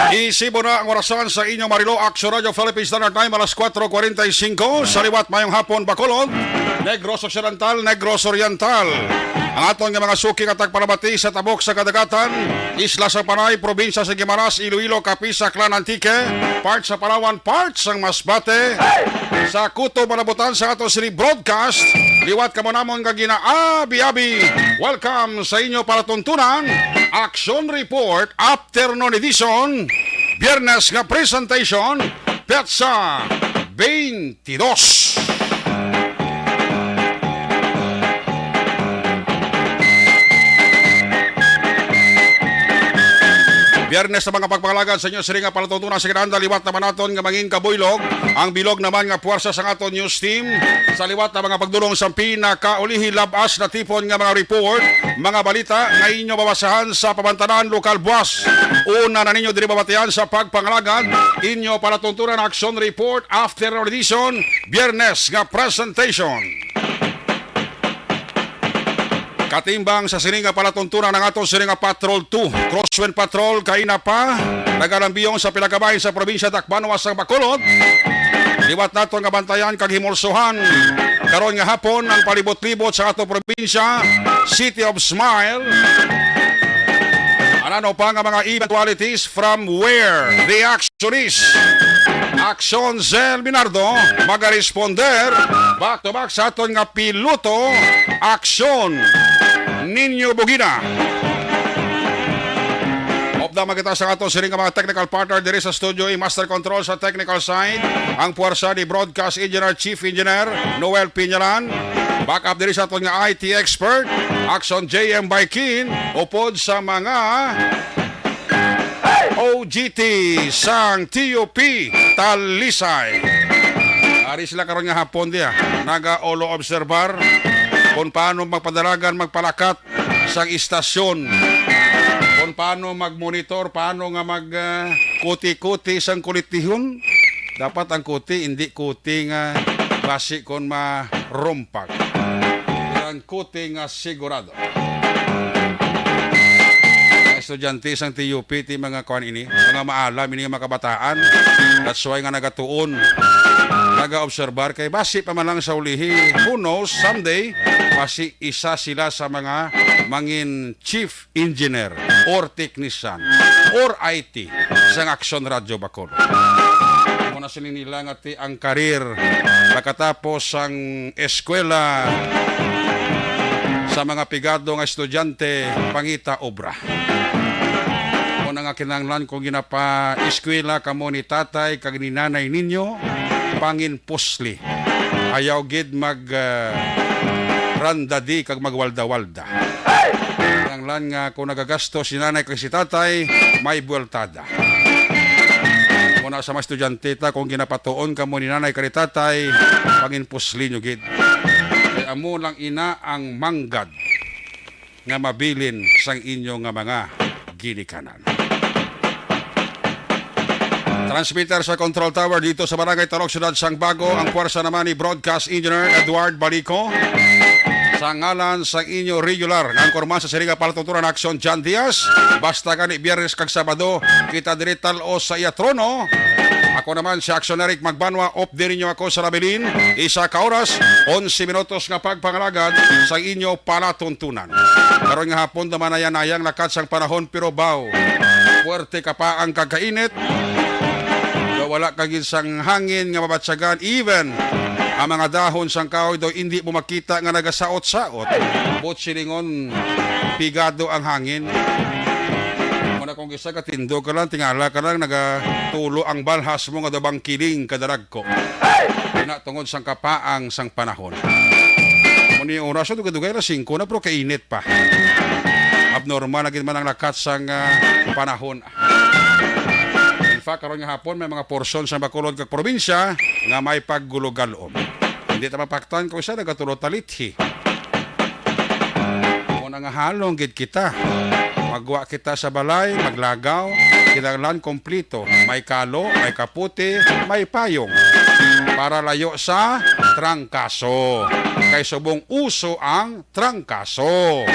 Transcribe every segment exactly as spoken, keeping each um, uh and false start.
Isibo na ang orasan sa inyo Marilo Action Radio Philippine Standard Time, alas kuwatro kuwarenta y singko. Sa liwat, mayong hapon, Bacolod, Negros Occidental, Negros Oriental. Ang aton nga mga suki nga tagpalamati sa tabok sa kadagatan, Isla sa Panay, probinsya sa Guimaras, Iloilo, Capiz, Aklan, Antique, part sa Palawan, part sang Masbate, sa kutob nga nabutan sa aton sini broadcast, liwat kamo namon nga ginaabi-abi. Welcome sa inyo palatuntunan, Action Report, Afternoon Edition, Biyernes nga presentation, petsa twenty-dos. Biyernes sa mga pagpangalagad sa inyo siring nga palatuntunan sa kinanda, liwat naman naton nga mangin kabuylog ang bilog naman nga puwersa sa aton news team. Sa liwat na mga pagdulong sa pinakaulihi, labas na tipon nga mga report, mga balita nga inyo mabasahan sa pamantanan lokal buwas. Una na ninyo diri mabatian sa pagpangalagad, inyo palatuntunan Action Report, Afternoon Edition, Biyernes nga presentation. Katimbang sa sini nga palatuntunan ang aton sini nga Patrol two, Crosswind Patrol, kaina pa, nagalambiyong sa pila ka bahin sa probinsya Tacbanwa sang Bacolod. Liwat naton nga bantayan kag himulsohan karon nga hapon ang palibot-libot sa aton probinsya, City of Smile. Ano pa nga mga eventualities from where the action is? Action Zel Minardo magaresponder back to back sa aton nga piloto, Action Ninyo Bugina. Upda man kita sa aton siring nga mga technical partner diri sa studio, i-master control sa technical side, ang puwersa ni Broadcast Engineer, Chief Engineer Noel Piñalan. Back up diri sa aton nga I T expert, Action J M Baikin, upod sa mga O G T sang T U P Talisay. Ari sila karon nga hapon diya, naga-olo obserbar kung paano magpadalagan, magpalakat sang istasyon, kung paano magmonitor, paano nga mag, ah, kuti-kuti sang kulitihon. Dapat ang kuti, hindi kuti nga basi kon marumpak. Ang kuti nga sigurado. Mga estudyante sang T U P, ti mga kuan ini, mga maalam ini nga mga kabataan. That's why nga nagatuon, nagaobserbar kay basi pa man lang sa ulihi, who knows, someday, basi isa sila sa mga mangin chief engineer or technician or I T sang Action Radio Bacolod. Amo na sini nila nga ti ang karir pagkatapos sang eskwela sa mga pigado nga estudyante, pangita obra. Amo na nga kinahanglan kung ginapa-eskwela kamo ni tatay kag ni nanay ninyo, pangin pusli. Ayaw gid mag, ah, randadi kag magwalda-walda. Kinahanglan nga kung nagagasto si nanay kag si tatay, may buweltada. Muna sa mga estudyante ta, kung ginapatuon kamo ni nanay kag ni tatay, pangin pusli nyo gid. Kay amo lang ina ang manggad nga mabilin sang inyo nga mga ginikanan. Transmitter sa control tower dito sa Barangay Tarok, Siyudad sang Bago, ang puwersa naman ni Broadcast Engineer Edward Balico. Sa ngalan sa inyo regular nga anchorman sa siring nga palatuntunan, Action John Diaz, basta gani Biyernes kag Sabado, kita diri tal-os sa iya trono. Ako naman si Action Eric Magbanwa, updi ninyo ako sa nabilin, isa ka oras, onse minutos nga pagpangalagad sa inyo palatuntunan. Karon nga hapon, damanaya-naya ang lakat sang panahon, pero baw, puwerte ka pa ang kagkainit. Daw wala ka gid sang hangin nga mabatyagan, even ang mga dahon sang kahoy daw indi mo makita nga nagasaot-saot. Buot silingon, pigado ang hangin. Muna kung isa ka tindog ka lang, tingala ka lang, nagatulo ang balhas mo nga daw bangkiling kadarag ko. Ina tungod sang kapaang sang panahon. Muni oras, dugay-dugay na singko na, pero kainit pa. Abnormal na gid man ang lakat sang, ah, panahon. In fact, karon nga hapon, may mga porsyon sa Bacolod kag probinsya nga may paggulo-galom. Hindi ta mapaktan kung isa nagatulo talithi. Kung nangahalong gid kita, magwa kita sa balay, maglagaw, kinahanglan kompleto. May kalo, may kaputi, may payong. Para layo sa trangkaso. Kay subong uso ang trangkaso.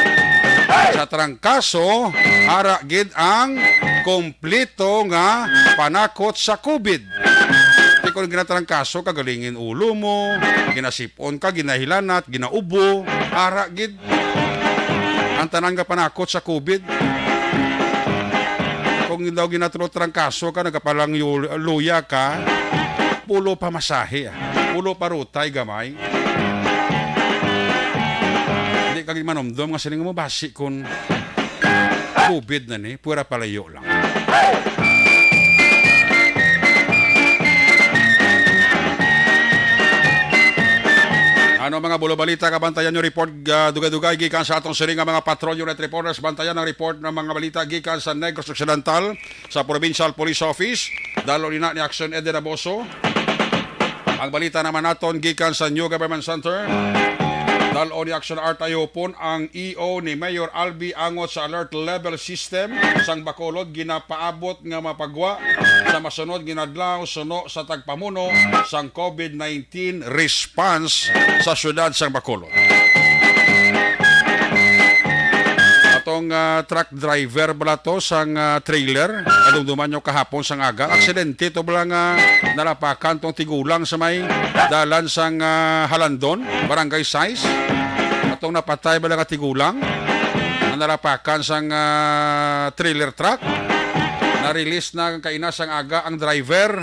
Sa trangkaso, ara gid ang kompleto nga panakot sa COVID. Di ko ginatrangkaso ka, galingin ulo mo, ginasipon ka, ginahilanat, ginaubo, ara gid. Ang tanan nga panakot sa COVID. Kung daw ginatrangkaso ka, nagapalang yu-, luya ka, pulo pa masahe, ah. Pulo pa rutay gamay. Hindi ka gid manumdom nga siling mo basi kung COVID na ni, pura palayo lang. Ano mga bulo balita, kabantayan nyo report, ah, dugay-dugay gikan sa atong siring nga mga patrol unit reporters. Bantayan ang report ng mga balita gikan sa Negros Occidental, sa Provincial Police Office. Dalo ni na ni Action Eden Aboso. Ang balita naman naton gikan sa New Government Center. Dal-o ni Action Art Ayupon ang E O ni Mayor Albi angot sa alert level system sang Bacolod ginapaabot nga mapagwa sa masunod nga adlaw suno sa tagpamuno sang COVID nineteen response sa siyudad sang Bacolod. Atong, ah, truck driver bala to sang, ah, trailer, kadumduman nyo kahapon sang aga. Aksidente to bala nga nalapakan tong tigulang sa may dalan sang, ah, Halandon, Barangay Sais. Atong napatay bala nga tigulang nga nalapakan sang, ah, trailer truck. Na-release na kaina sang aga ang driver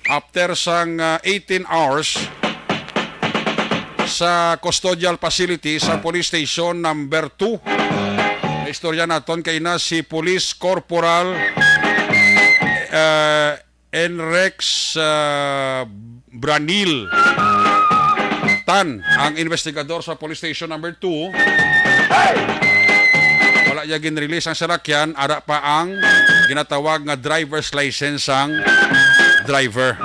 after sang, ah, eighteen hours sa custodial facility sa Police Station Number Two. Istorya naton kaina si Police Corporal, ah, Enrex, ah, Branil Tan, ang investigador sa Police Station Number Two. Wala niya gin-release ang salakyan, ara pa ang ginatawag nga driver's license sang driver.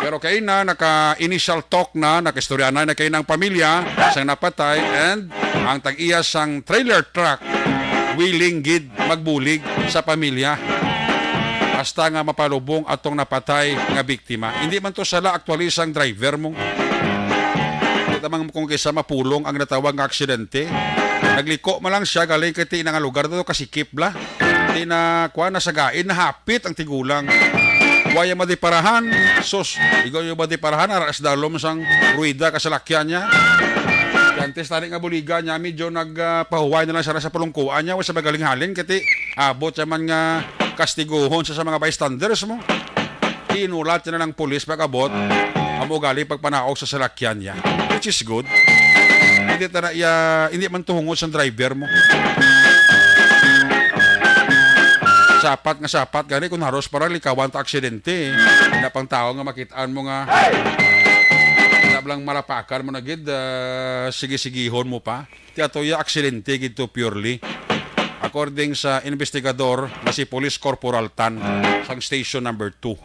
Pero kaina, naka-initial talk na, nakaistorya na, na kaina ang pamilya sang napatay and ang tag-iya sang trailer truck willing gid magbulig sa pamilya hasta nga mapalubong atong napatay nga biktima. Hindi man to sala actually sang driver mo. Kita man kung kisa mapulong ang natawag nga aksidente. Nagliko man lang siya, galing kay ti na nga lugar daw, kasikip bala. Ti na, kuwan, nasagain, nahapit ang tigulang. Wa ya madiparahan, sus, igo yung madiparahan, ara sa dalom sang ruwida ka salakyan niya. Antes tani nga buligan niya, medyo nag, ah, pahuway na lang siya sa palungkuan niya, wa sa magaling halin, kay ti abot siya man nga kastiguhon sa, sa mga bystanders mo. Inulat niya na ng pulis pag-abot, amo gali pagpanaog sa salakyan niya, which is good. Hindi ta na iya, hindi man tuhungod sa driver mo. Sapat nga sapat gani kung haros para likawan ta aksidente. Na pang tao nga makitaan mo nga na blang malapakan mo na gid, ah, sige-sigihon mo pa. Ti ato iya aksidente gid to purely. According sa investigador nga si Police Corporal Tan sang Station Number Two.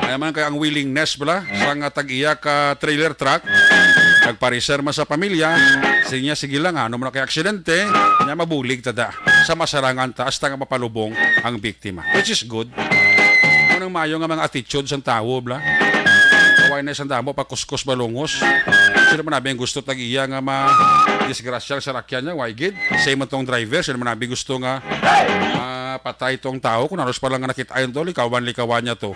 Kaya man kay ang willingness bala sang tag-iya ka trailer truck, nagpareser man sa pamilya, sinya sige lang, ano man kay aksidente, nya mabulig tada sa masarangan ta hasta nga mapalubong ang biktima. Which is good. Ano nang mayo nga mga attitude sang tawo, bala? Kaway na sang damo, pakuskos balungos. Sino man abi ang gusto tag-iya nga ma-disgrasya sa lakyan niya? Why gid? Same man tong driver. Sino man abi gusto nga mapatay tong tawo? Kung halos pa lang nga nakit-ayon to, likawan-likawan niya to.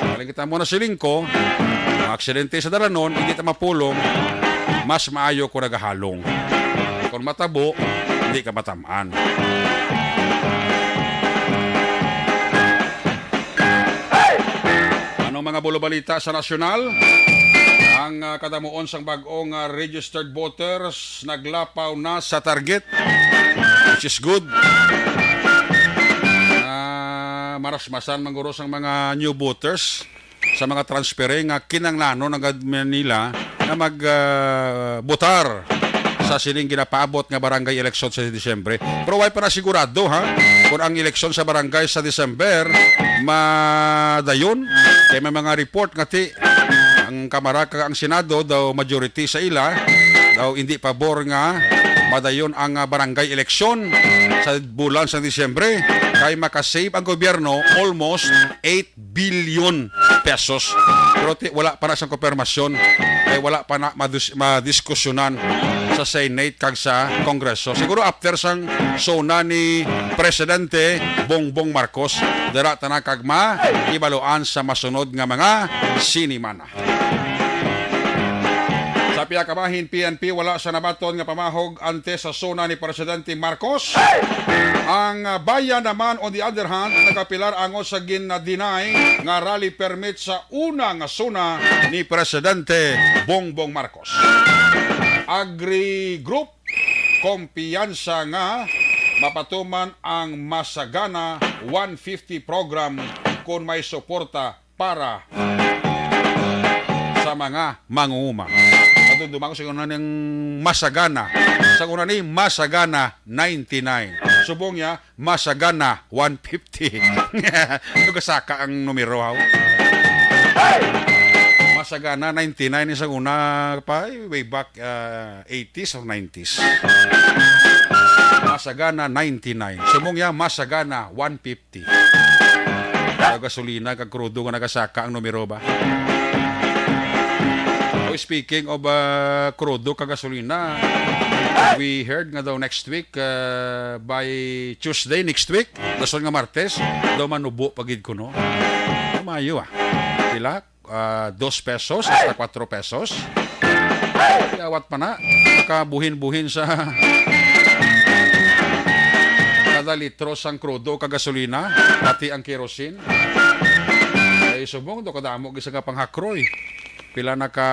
Galing kita mo na siling ko, mga aksidente sa dalanon, hindi ta mapulong, mas maayo kung nagahalong. Kung matabo, hindi ka matamaan. Anong mga bulo balita sa nasyonal? Ang, ah, kadamuon sang bag-ong, ah, registered voters naglapaw na sa target, which is good. Ah, marasmasan man guro sang mga new voters sa mga transfere nga kinahanglanon ang gad-, nila nga mag, ah, botar sa sining ginapaabot nga barangay election sa Disyembre. Pero way pa na sigurado, ha, kung ang eleksyon sa barangay sa December madayon. Kay may mga report nga ti ang Kamara kag ang Senado daw majority sa ila daw hindi pabor nga madayon ang, ah, barangay eleksyon sa bulan sa Disyembre kay makasave ang gobyerno almost eight billion pesos. Pero ti-, wala pa na sang konfirmasyon, kay wala pa na madus-, madiskusyonan sa Senate kag sa Kongreso. Siguro after sang SONA ni Presidente Bongbong Marcos, dira ta na kag mahibaluan sa masunod nga mga sinimana. Sa pihak bahin, P N P, wala sa nabaton nga pamahog antes sa SONA ni Presidente Marcos. Ang, ah, Bayan naman, on the other hand, nagapilar angot sa gin-deny nga rally permit sa una nga SONA ni Presidente Bongbong Marcos. Agri Group, kumpiyansa nga mapatuman ang Masagana one fifty program kon may suporta para sa mga mangunguma. Nadumduman ko sa una ning Masagana. Sa una ni Masagana ninety-nine. Subong niya, Masagana one fifty. Ano gasaka ang numero, haw? Masagana ninety-nine sa una pa, eh, way back, ah, eighties or nineties. Masagana ninety-nine. Subong niya, Masagana one fifty. Kag gasolina kag krudo nga nagasaka ang numero ba? Oh, speaking of, ah, krudo kag gasolina, we heard nga daw next week, ah, by Tuesday next week, dason nga Martes, daw manubo pa gid kuno. Maayo, ah. Pila? Ah, dos pesos hasta kuwatro pesos. Yawat pa na. Kabuhin-buhin sa kada litro sang krudo kag gasolina, pati ang kerosene. Ay, subong daw kadamo gid sa nga panghakroy. Pila na ka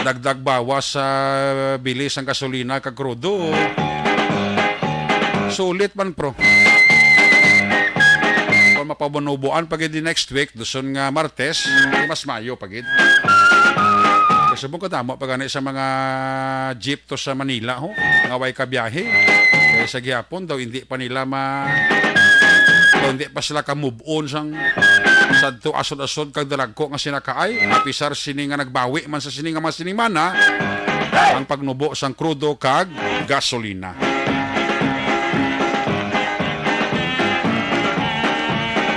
dagdag bawas sa bili sang gasolina kag krudo. Sulit man, pro. Kung mapabunubuan pa gid di next week, dason nga Martes, di mas maayo pa gid. Kay subong kadamo pa gani sa mga jeep to sa Manila, ho, nga way kabiyahe. Kay sa gihapon daw, hindi pa nila ma-, daw hindi pa sila ka-move on sang sadto asod-asod kag dalagko nga sinakaay, apisar sini nga nagbawi man sa sini nga mga sinimana ang pagnubo sang krudo kag gasolina.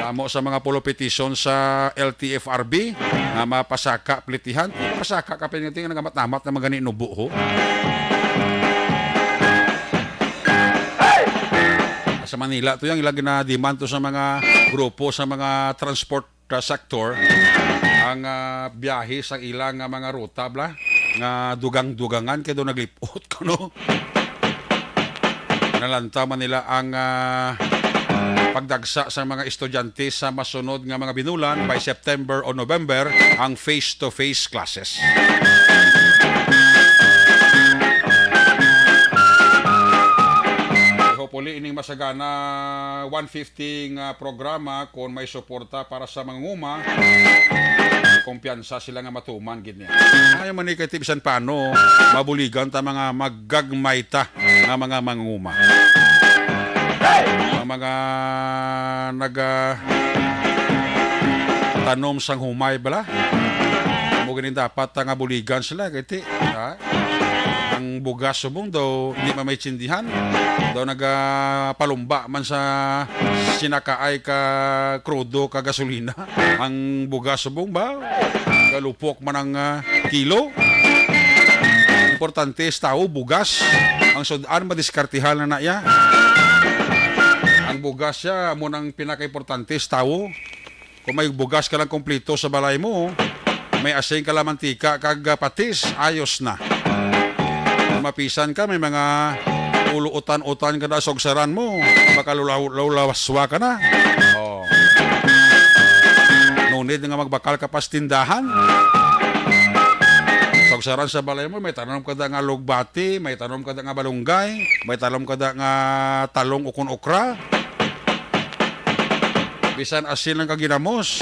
Damo sa mga pulo petition sa L T F R B nga mapasaka plitihan. Mapasaka ka pa nga nagamat-amat na magani nubo, ho. Sa Manila to, yang ilang ginademand to sa mga grupo, sa mga transport, ah, sector, ang, ah, biyahe sa ilang, ah, mga ruta, bla, nga dugang-dugangan kay do naglipot, kuno. Nalanta man nila ang, ah, pagdagsa sa mga estudyante sa masunod nga mga binulan by September o November ang face-to-face classes. Hopefully, ining Masagana one fifty nga programa, kung may suporta para sa mangunguma, kumpiyansa sila nga matuman gid niya. Ayaw man ni kay ti bisan paano, mabuligan ta mga maggagmay ta nga mga mangunguma. Ang mga naga tanom sang humay bala. Amo gani dapat nga buligan sila kay ti, ha? Ang bugas subong daw di man may tsindihan. Daw nagapalumba man sa sinakaay ka krudo ka gasolina. Ang bugas subong ba? Galupok man ang, ah, kilo. Importante sa tawo, bugas. Ang sud-an, madiskartihan na na iya. Ang bugas siya, amo nang pinakaimportante sa tawo. Kung may bugas ka lang kompleto sa balay mo, may asin ka lang, mantika, kag, ah, patis, ayos na. Kung mapisan ka, may mga ulo utan-utan ka na sa ugsaran mo, makalulaw-, lawlawaswa ka na. Oh. No need nga magbakal ka pa sa tindahan. Sa ugsaran sa balay mo, may tanom ka da nga lugbati, may tanom ka da nga balunggay, may tanom ka da nga talong ukon okra. Bisan asin lang ka ginamos.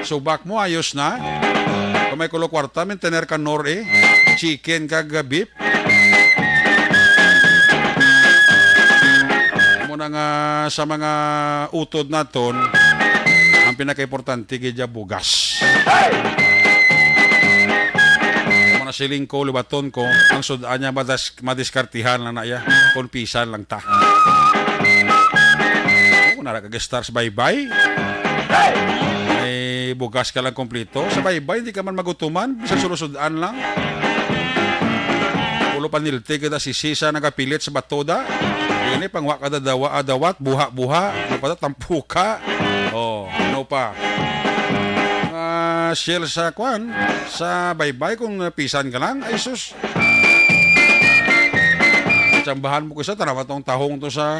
Subak mo, ayos na. Kung may kulo kwarta, may tener ka nor eh. Chicken kag beef. Amo na nga sa mga utod naton, ang pinakaimportante gid ya bugas. Amo na siling ko, libaton ko, ang sud-an niya madas-, madiskartihan lang na iya, kung pisan lang ta. Oo, nara ka stars, bye-bye. May bugas ka lang kompleto. Sa baybay, di ka man magutuman. Bisan sulusud-an lang. Lo panilti kada sisi sa nagapilit sa bato da. Ini pangwa kada dawa adawat, buha-buha, ano pa ta, tampuka. Oh, ano pa? Mga shell sa kwan, sa baybay kung pisan ka lang. Ay sus. Tsambahan mo ko isa, tanawa tong tahong to sa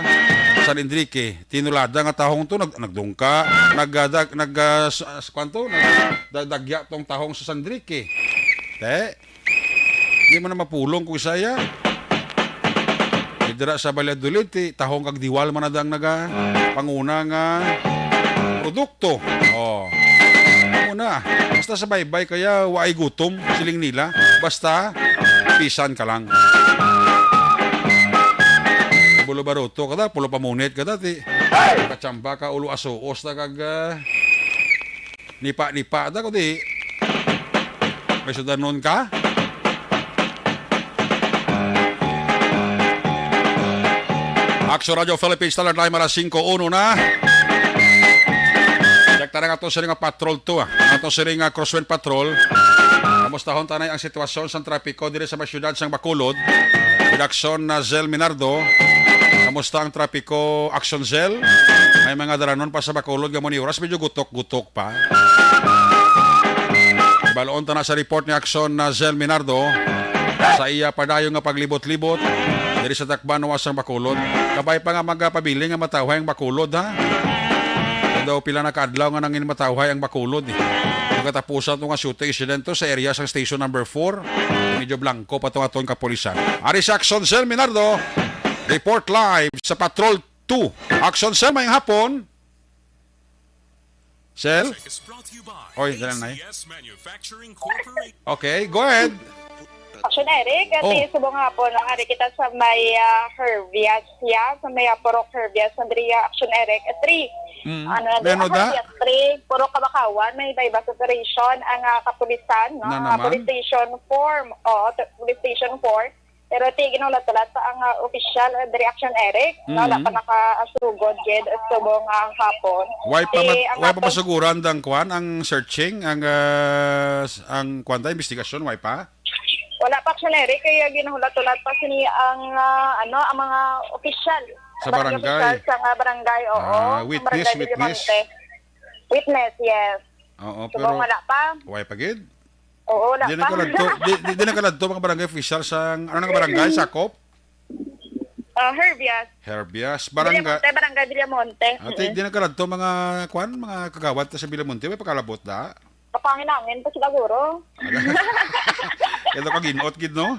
San Enrique. Tinulada nga tahong to, nag, nagdungka, nag, ah, dag, nag, ah, s-, s-, kwan to, nag, da-, dagya tong tahong sa San Enrique. Te, di mo na mapulong kung isa ya. Di dira sa Valladolid, ti, tahong kag diwal man na dang naga panguna nga produkto. Oh. Muna, basta sa baybay kaya waay gutom, siling nila. Basta, pisan ka lang. Bulo baruto ka da, pulo pamunit ka da, ti. Kachamba ka, ulo asuos na kag, ah, nipa-nipa da, kundi may sudanon ka. Action Radio Philippines, Standard Line, alas singko uno na. Check ta na nga to sila nga patrol to, ah. Ato sila nga Crosswind Patrol. Kamustahon tanay ang sitwasyon sang trapiko diri sa may siyudad sang Bacolod. With Action na Zel Minardo. Kamusta ang trapiko, Action Zel? May mga dalanon pa sa Bacolod nga mo ni oras, medyo gutok-gutok pa. Baloon ta na sa report ni Action na Zel Minardo sa iya padayon nga paglibot-libot diri sa Tacbanwa sang Bacolod. Kabay pa nga magapabilin nga matawhay ang Bacolod, ha? Kaya daw pila na kaadlaw nga nangin matawhay ang Bacolod, eh. Ang katapusan to nga shooting incident to sa area sang station number four. Medyo blanco pa to aton kapulisan. Ari sa Action Zel Minardo, report live sa Patrol two. Action Zel, may hapon. Sel? Oy, dala na eh. Okay, go ahead. Action Eric, at Oh. subong hapon, ang ari kita sa may ah, Herbias, ya, sa may ah, Purok Herbias, Andrea, Action Eric, three. Mm. Ano, May ano da? Herbias, three, Purok Kabakawan, may buy-bust operation ang ah, kapulisan, no? Na Ah, naman? Police Station four, oh, t- Police Station four. Pero ti ginahulat-hulat pa ang ah, official ah, diri Action Eric, no? Mm. Wala pa nakasugod gid subong ah, hapon. Why pa, Ti ma- ang why pa atong- masuguran dang kwan ang searching, ang ah, s- ang kwan ta, investigasyon, why pa? Wala pa, Action Eric, kaya ginahulat-hulat pa sini ang ah, ano, ang mga opisyal. Sa barangay? Opisyal sa nga barangay, oo. Ah, Sa witness, barangay witness. Villamonte. Witness, yes. Oo, Subong pero wala pa. Why pa gid? Oo, wala Di na pa. kaladto, di, di, di na kaladto mga barangay official sa ano nga barangay, Sakop? Ah, Herbias. Herbias, barangay. Villamonte, barangay Villamonte. Ate, di na kaladto mga kwan, mga kagawad ta sa Villamonte, may pakalabot da. Kapangin-angin pa sila, guro. Ito kaginot gid, no?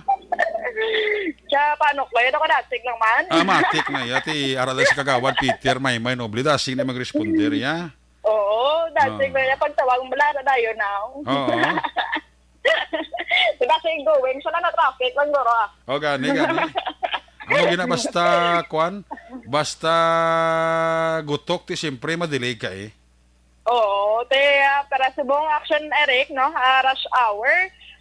Siya, paano ko? Ito ko dasig lang man. Ah, matik na iya. Ti, ara da si Kagawad Peter Maymay Noble, dasig na mag-responder iya. Oo, dasig Ah. na iya. Pagtawag mo lang, dayon na. Oo. Diba, siya yung going. Siya na na-traffic lang, guro. Ah. O, gani, gani. Amo gina, basta, kwan, basta gutok, ti siyempre, madelay ka eh. Oo, te, ah, para subong Action Eric, no, ah, rush hour,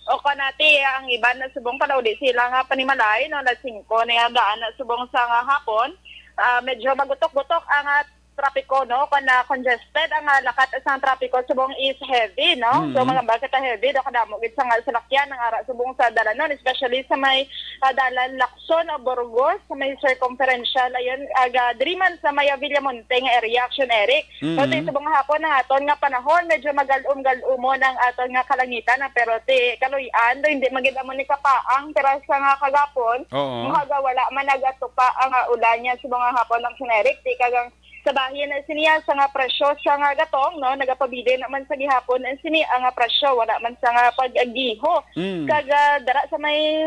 o kanati, ah, ang iban na subong palauli sila nga panimalay, no, na singko na daan na subong sa nga hapon, ah, medyo magutok-gutok ang ah, trapiko, no, kana congested ang ah, lakat sang trapiko subong is heavy, no, so Mhm. mga bakit heavy, do kadamo gid sa nga salakyan ang ara subong sa dalanon, especially sa may ah, dalan Lacson o Burgos, sa may circumferential, ayun, aga, diri man sa may Villamonte nga area, Action Eric. No, Mhm. ti subong nga hapon ang aton nga panahon, medyo magalum-galumon ang aton nga kalangitan, ah, pero ti kaluy-an, do, hindi magid amo ni kapaang, pero sa nga kagapon, Oo. mga aga wala man nagatupa ang ah, ulan niya subong nga hapon, Action Eric, ti kagang sa bahin na siniya sa nga presyo sa nga gatong, no, nagapabilin naman sa gihapon ang sini ang nga presyo, wala man sa nga pag-agiho. Mm. Kag ah, dara sa may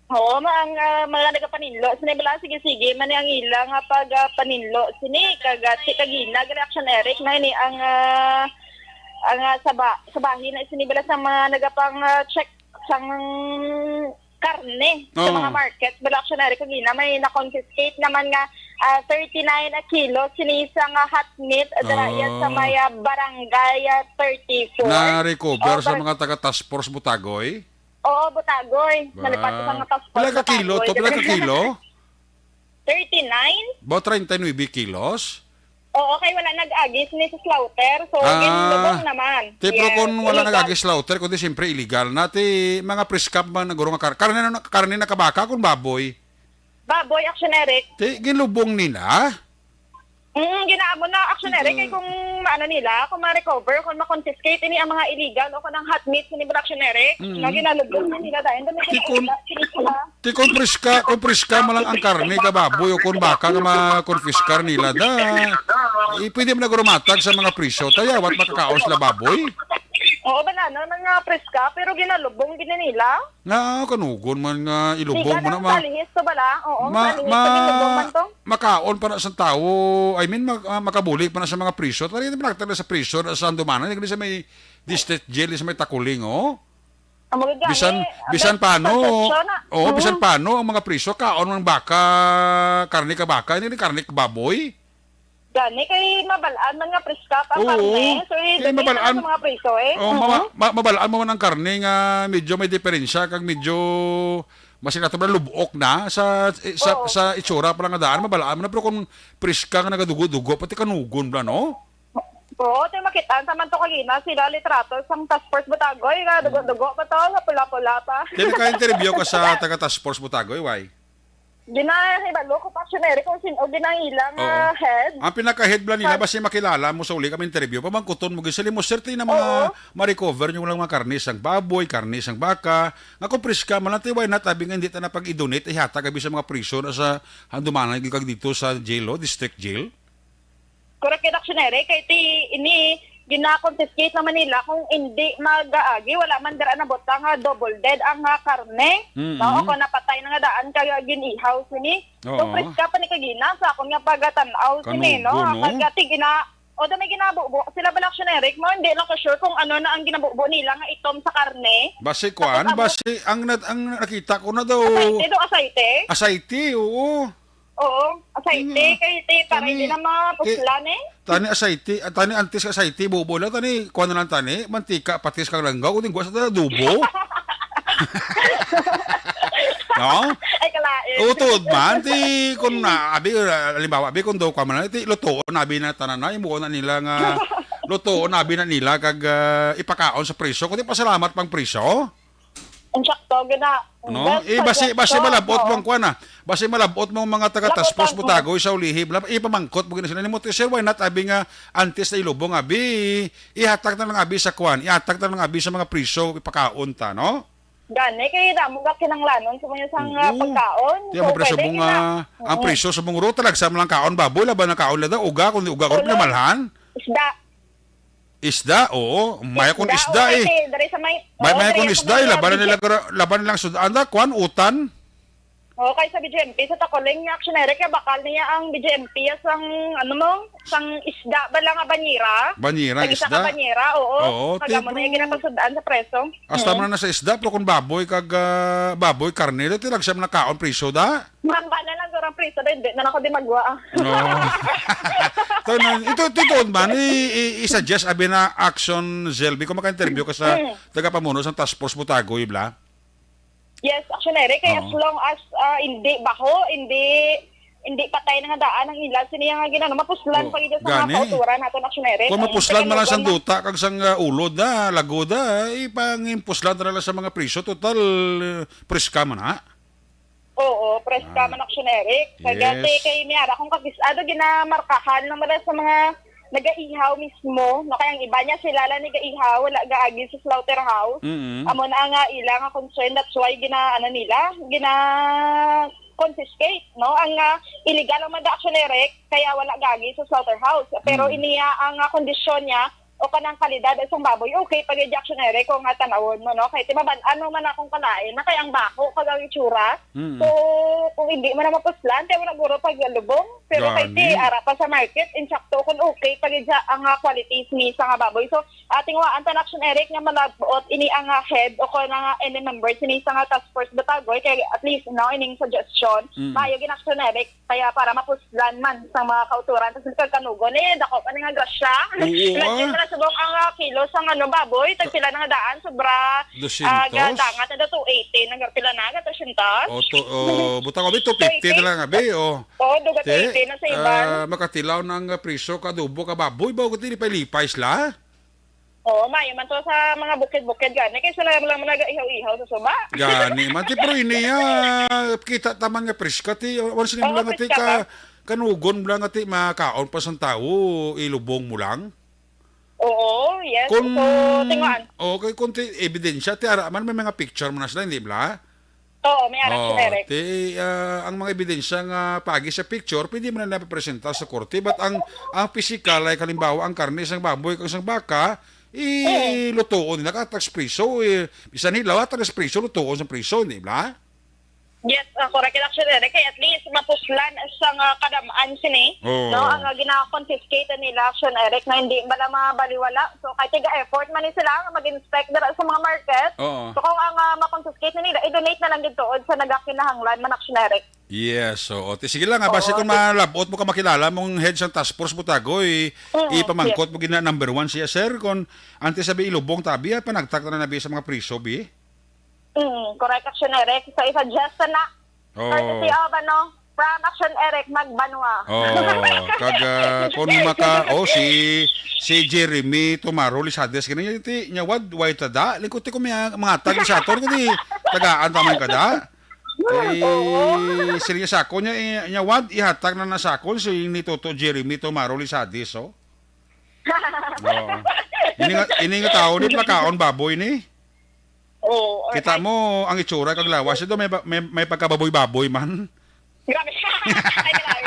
Oo, ma ang ah, mga nagapaninlo sini bala, sige-sige man ni ang ila nga pag ah, paninlo sini kag ah, ti kagina gali, Action Eric, na ini ang ah, ang ah, saba sabahin na sini bala sa mga nagapang ah, check sang karne sa Oo. mga market bala, Action Eric, kagina may na-confiscate naman nga ah, thirty-nine a kilo sini sa nga hot meat, ah, dara iya sa Oh. may ah, barangay ah, thirty-four. Na-recover Oh, sa bar- mga taga task force Butagoy? Oo, Butagoy. Nalipat sa mga task force Pila ka kilo Butagoy. to? Pila ka kilo? Thirty-nine? Ba, treinta y nuebe kilos? Oo, kay wala nag-agi sini sa slaughter. So, Ah, ginlubong naman. Ti, pero Yes, kung wala illegal. nag-agi slaughter, kundi siyempre illegal na, ti mga preska man naguro nga kar-, karne, na- karne na kabaka kung baboy. Baboy, Action Eric. Ti, ginlubong nila? Mm, ginaamo na, Action Eric, Mm. kay kung maano nila, kung ma-recover, kung ma-confiscate, ini ang mga illegal o kung ang hot meat, ini, Action Eric, Mm. nga ginalubong na nila dahil dami Ti na kung- illegal, sila. Ti kung preska, kung preska man lang ang karne ka baboy o kung baka nga makonfiskar nila da, eh, pwede man nagrumatag sa mga presyo. Tayawat makakaon sila baboy. Oo, bala na, na nga preska, pero ginalubong gini nila. Nga, kanugon man nga ilubong Siga mo na ng ma-, salihis to bala. Oo, ma-, salihis ma-, pag ilubong man to. Makaon pa na sa tao. I mean, mag-, ah, makabulig pa na sa mga presyo. Tari, pinagtag na sa presyo na sa Handumanan. Hindi sa may district jail, sa may Takuling, oh. Ang mga gani, Bisan, ang bisan best pano, suggestion na. Oo, bisan Mm. pano ang mga presyo, kaon ng baka, karne ka baka, hindi karne ka baboy. Gani kay mabalaan man nga preska pa ang Oo, karne. So, kay depende mabalaan, sa mga presyo, eh. Oo, Oo. ma-, ma-, mabalaan mo man ang karne nga medyo may diferensya, kag medyo mas ina to ba, lubok na sa, sa, Oo. sa itsura pa lang nga daan, mabalaan mo na. Pero kung preska nga nagadugo-dugo, pati kanugon bala, no? Oo, ti makita sa man to kagina sila litrato sang Task Force Butagoy nga dugo-dugo pa to, nga pula-pula pa. Ti naka-interview ka sa taga Task Force Butagoy, why? Ginahibalo ko pa, Action Eric, kung sin-o ginailang, Oo. ah, head. Ang pinaka-head bala nila, Pag- basi makilala mo sa uli kami interview, pamangkuton mo, gisali mo, sir, ti na mga Oo. ma-recover nyo lang mga karne sang baboy, karne sang baka, nga kung preska man lang, ti why not, abi nga hindi ta na pag-i-donate, ihatag abi sa mga presyo na sa Handumanan, kag dito sa jail, oh, district jail. Correct, Action Eric. Kay ti ini, gina-confiscate naman nila kung hindi mag-aagi, wala man dira nabutang nga double dead ang, ah, karne, Mm-mm. no? O kung napatay na nga daan kay gin-ihaw sini. Oo. So, preska pa ni kagina sa akon nga pagatan-aw sini, no? Kanugo, no? Ang pagkati gina-, o da may ginabubo sila bala, Action Eric, mo, hindi lang ko sure kung ano na ang ginabubo nila nga itom sa karne. Basi kuan, Tapos, ang basi ang nat-, ang nakita ko na daw Asayte, do, asayte. Asayte, oo. Oo, asayte, Nga. kay ti, para Tani, hindi na mapuslan, eh. tani asayte, ah, tani antes ka asayte, bubo lang, tani, kuha na lang, tani, mantika, patis kang langgaw, kundi guwa sa adobo. No? Ay, kalain. Utod man, ti, kung na, abi, ah, halimbawa, abi, kung daw, kuha man lang, ti, lutoon, abi na, tanan na, imuon na nila nga, lutoon, abi na nila, kag, ah, ipakaon sa preso, kundi pasalamat pang preso. Ang sakto, gina-, No? best Eh, basi, basi suggestion, malabot no? mo ang kuwan, ah. Basi malabot mo ang mga taga Task Force Labutan mo. Butagoy sa ulihi. Bla-, ipamangkot mo gina sila. Nimo, "Sir, why not?" Abi nga, antes na ilubong, abi, ihatag na lang, abi, sa kuwan. Ihatag na lang, abi, sa mga priso, ipakaon ta, no? Gani, kay damo ka kinanglanon sa mga sang, ah, Oo. pagkaon. Tiyan So, mo, preso pwede mo nga, gina-, ang oo. priso sa mong ro, talagsa mo lang kaon, baboy, laban na kaon lang daw, uga, kung di uga, kung Ulo. pinamalhan. Isda. Isda, oo. Maya kung Isda, isda, oo, eh. Kasi diri sa may, May, oo, maya diri kung sa isda, may, eh. ah, laban na B G nila, laban nilang sud-an da, kuan, utan. Oo, kay sa B J M P, sa Takuling, Action Eric, kay bakal niya ang B J M P, sang, ano mo, sang isda ba lang nga banyera? Banyera, Sang isa isda? ka banyera, oo. Oo, Kag ti, amo na yung bro. ginapasud-an sa preso. Hasta Mm. man na sa isda, pero kung baboy, kag, ah, baboy, karne, dati lang siya nakaon, preso da. Mamba na lang, durang preso, dahil di na lang ako di magwa, ah. Oo. Ito, na, ito, ito, ito, man, i, i, i-suggest, abi na Action Zelby, kung maka-interview ka sa Mm. tagapamuno sa Task Force Butagoy, bla? Yes, Action Eric, kay Oo. as long as, ah, hindi baho, hindi, hindi patay na nga daan ang ilas, sini nga ginano, mapuslan Oo, pa gid sa mga gani. kauturan naton, Action Eric. Kung Mm, mapuslan kay man lang sang lugan na. duta, kag sang, ah, ulod na, lago na, ipangimpuslan na lang sa mga priso. Total, eh, preska man, ha? Oo, preska Ah. man, Action Eric. Kaya Yes. te, kay may ara kong kakis-, ano, ginamarkahan lang man sa mga nagaihaw mismo, no? Kaya ang iba niya, sila lang nagaihaw, wala gaagi sa slaughterhouse. Mm-mm. Amo na nga ila nga concern, that's why gina, ano nila, gina confiscate, no? Ang, ah, illegal ang manda, Action Eric, kaya wala gaagi sa slaughterhouse. Pero Mm. iniya ang, ah, kondisyon niya o kanang kalidad sa isang baboy, okay pa gid, Action Eric, kung nga tanawon mo, no? Kay ti mabal-an mo man akong kalain na kay ang baho kag ang itsura. Mm. So, kung hindi mo na mapuslan, kaya mo na guro pag lubong. Pero kay ti, Gani. ara pa sa market, insakto kung okay pa gid siya ang, ah, qualities ni sa nga baboy. So, Ating waan ta na, Action Eric, nga malabot ini ang, ah, head o kon nga any members ini sa nga task force Batagoy, kay at least, no, ining suggestion, Mm. maayo gid, Action Eric, kaya para mapuslan man sa mga kauturan, tas kag kanugon, eh, dako pa ni nga grasya. Oo, Imagine ah. na subong ang, ah, kilo sa, ano, baboy, tagpila na nga daan, sobra, ah, Dosyentos? ga-, dangat na daw two eighty, nagpila na, ga two hundred. O, to, o, butang abi, two fifty na lang, abi, o. Oo, duga Te, two eighty na sa iban. ah, makatilaw ng, ah, priso ka adobo ka baboy, ba, kung lipay-lipay sila? Oo, maayo man to sa mga bukid-bukid gani, kay sila lang man nagaihaw-ihaw sa suba. Gani man, ti, pero ini, ah, kita ta man nga preska, ti, once ni mo Oo, lang, ti, preska ka, pa. kanugon mo lang, ti, makaon pa sang tawo, ilubong mo lang. Oo, yes. Kung, So, tinguhaan. okay, kung ti, ebidensya, ti, ara man, may mga picture mo na sila, hindi bala? Oo, may ara, Oh, Action Eric. ti, ah, ang mga ebidensya nga paagi sa picture, pwede man na napapresenta sa korte. But ang, ang pisikal ay, halimbawa, ang karne sang baboy kag sang baka, i-, Oo. lutuon nila ka tax priso, eh, bisan hilaw, tax priso, lutuon sa priso, hindi ba? Yes, ah, correct, Action Eric. Kay at least mapuslan sang, ah, kadamaan sini, Oo. no? Ang, ah, gina-confiscate nila, Action Eric, na hindi bala mabaliwala. So, kay tiga-effort man ni sila nga mag-inspect dira sa mga market. Oo. So, kung ang, ah, ma-confiscate na nila, i-donate na lang gid tuod sa nagakinahanglan man, Action Eric. Yes, oo. Ti, sige lang, ah, basi Oo, kung ti- malabot mo ka makilala mong head sang task force Butagoy, Mm, ipamangkot yes. mo gina number one siya, sir, kung antes sabi ilubong tabi, ay panagtak na nabi sa mga priso, bi? Mm, correct, Action Eric. So, i-suggest na. Oo. Courtesy of, ano, from Action Eric Magbanwa. Oo. Kag, ah, kung maka, oh, si, si Jeremy Tomaro Lisades, kini ti, nya wad, way tada. Lingkod ti ko may, ah, mga tag sa aton, kani, tagaan ta man kada. Eh, Oo. sila sa akon, nya, eh, nya wad, ihatag na na sa akon, si ni Toto Jeremy Tomaro Lisades, oh. Oo. Ini nga, ini nga tao ni, makaon baboy ni. Oo, Kita ay, mo ang itsura kag lawas ito, may ba-, may, may pagkababoy-baboy man. Grabe. Ay, grabe.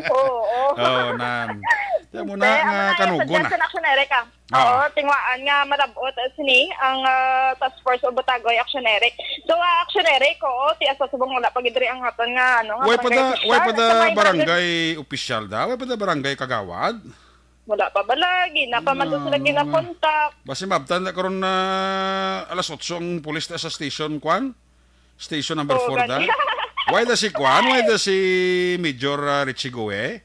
Oo. Oo, nan. Kaya mo na Kaya nga ang mga kanugon, suggestion, ah. Action Eric, ah. Oo. Oo, tinguhaan nga malabot, ah, sini ang, ah, Task Force of Butagoy, Action Eric. So, ah, Action Eric, oo, ti asa subong wala pa gid diri ang aton nga, ano, nga Way pa barangay da, way pa official. da Sa may barangay barangay official da? Way pa da barangay kagawad? Wala pa bala, gina pa man to sila Ah, ginakontak. Basi mabtan na karon na alas otso ang pulis na sa station, kwan? Station number Oo, four da? gani. Why da si kwan? Why da si Major, ah, Richie Gue?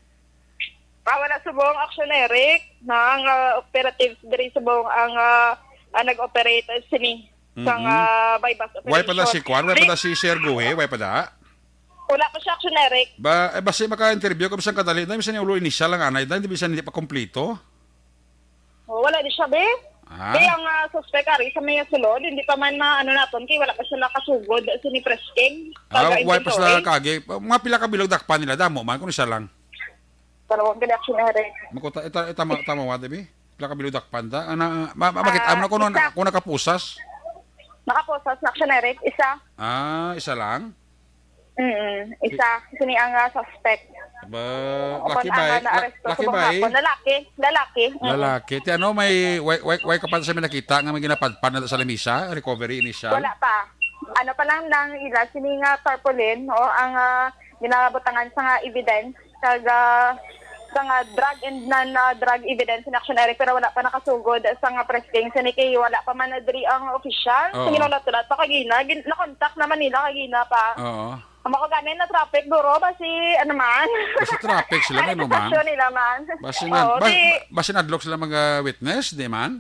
Ah, wala subong, Action Eric, na ang, ah, operatives diri subong ang, ah, ang nag-operate, ah, sini sang, Mhm. ah, buy-bust Why pa da operation. si kwan? Why pa da Di- si Sir Gue? Why pa da? Wala pa siya, Action Eric. Ba, eh, basi maka-interview ka bisan kadali na, bisan yung ulo initial lang anay na, hindi bisan hindi pa kompleto. Oh, wala di siya, be. Ah? Kaya ang, ah, suspect ari sa may sulod, hindi pa man ma-, ano naton, kay wala pa sila kasugod sa ni Presking. Ah, Taga why pa Intinto, sila eh. kagi? Mga pila ka bilog dakpan nila, damo man, kung isa lang. Dalawang gid, Action Eric. Makuta, ita, ita, ma-, tama wa, Debbie? Pila ka bilog dakpan ta? Ana, ma-, ma-, makita Ah, mo na kung, isa. kung nakapusas? Nakapusas na, Action Eric. Isa. Ah, isa lang? Mm, isa. Sini ang, ah, suspect. Ba, Open laki ang, ba? ah, naaresto La-, laki subong ba? hapon. Lalaki. Lalaki. Mm. Lalaki. Ti ano, may, way, way, way ka pa sa may nakita nga may ginapadpan na sa lamisa? Recovery initial? Wala pa. Ano pa lang nang ila, sini nga tarpaulin, o ang, ah, ginabutangan sa nga evidence, kag, ah, sa nga drug and non, ah, drug evidence in Action Eric, pero wala pa nakasugod sa nga Presking. Sini kay wala pa man na diri ang opisyal. Oo. Sa ginaulat-ulat pa kagina, gin-, na-contact naman nila kagina pa. Oo. Ang mga gani na traffic, duro, basi, ano man. Basi traffic sila, Ay, ano man. sitwasyon nila man. Basi na, Oo, ba-, di ba-, basi nadlok sila mga witness, di man?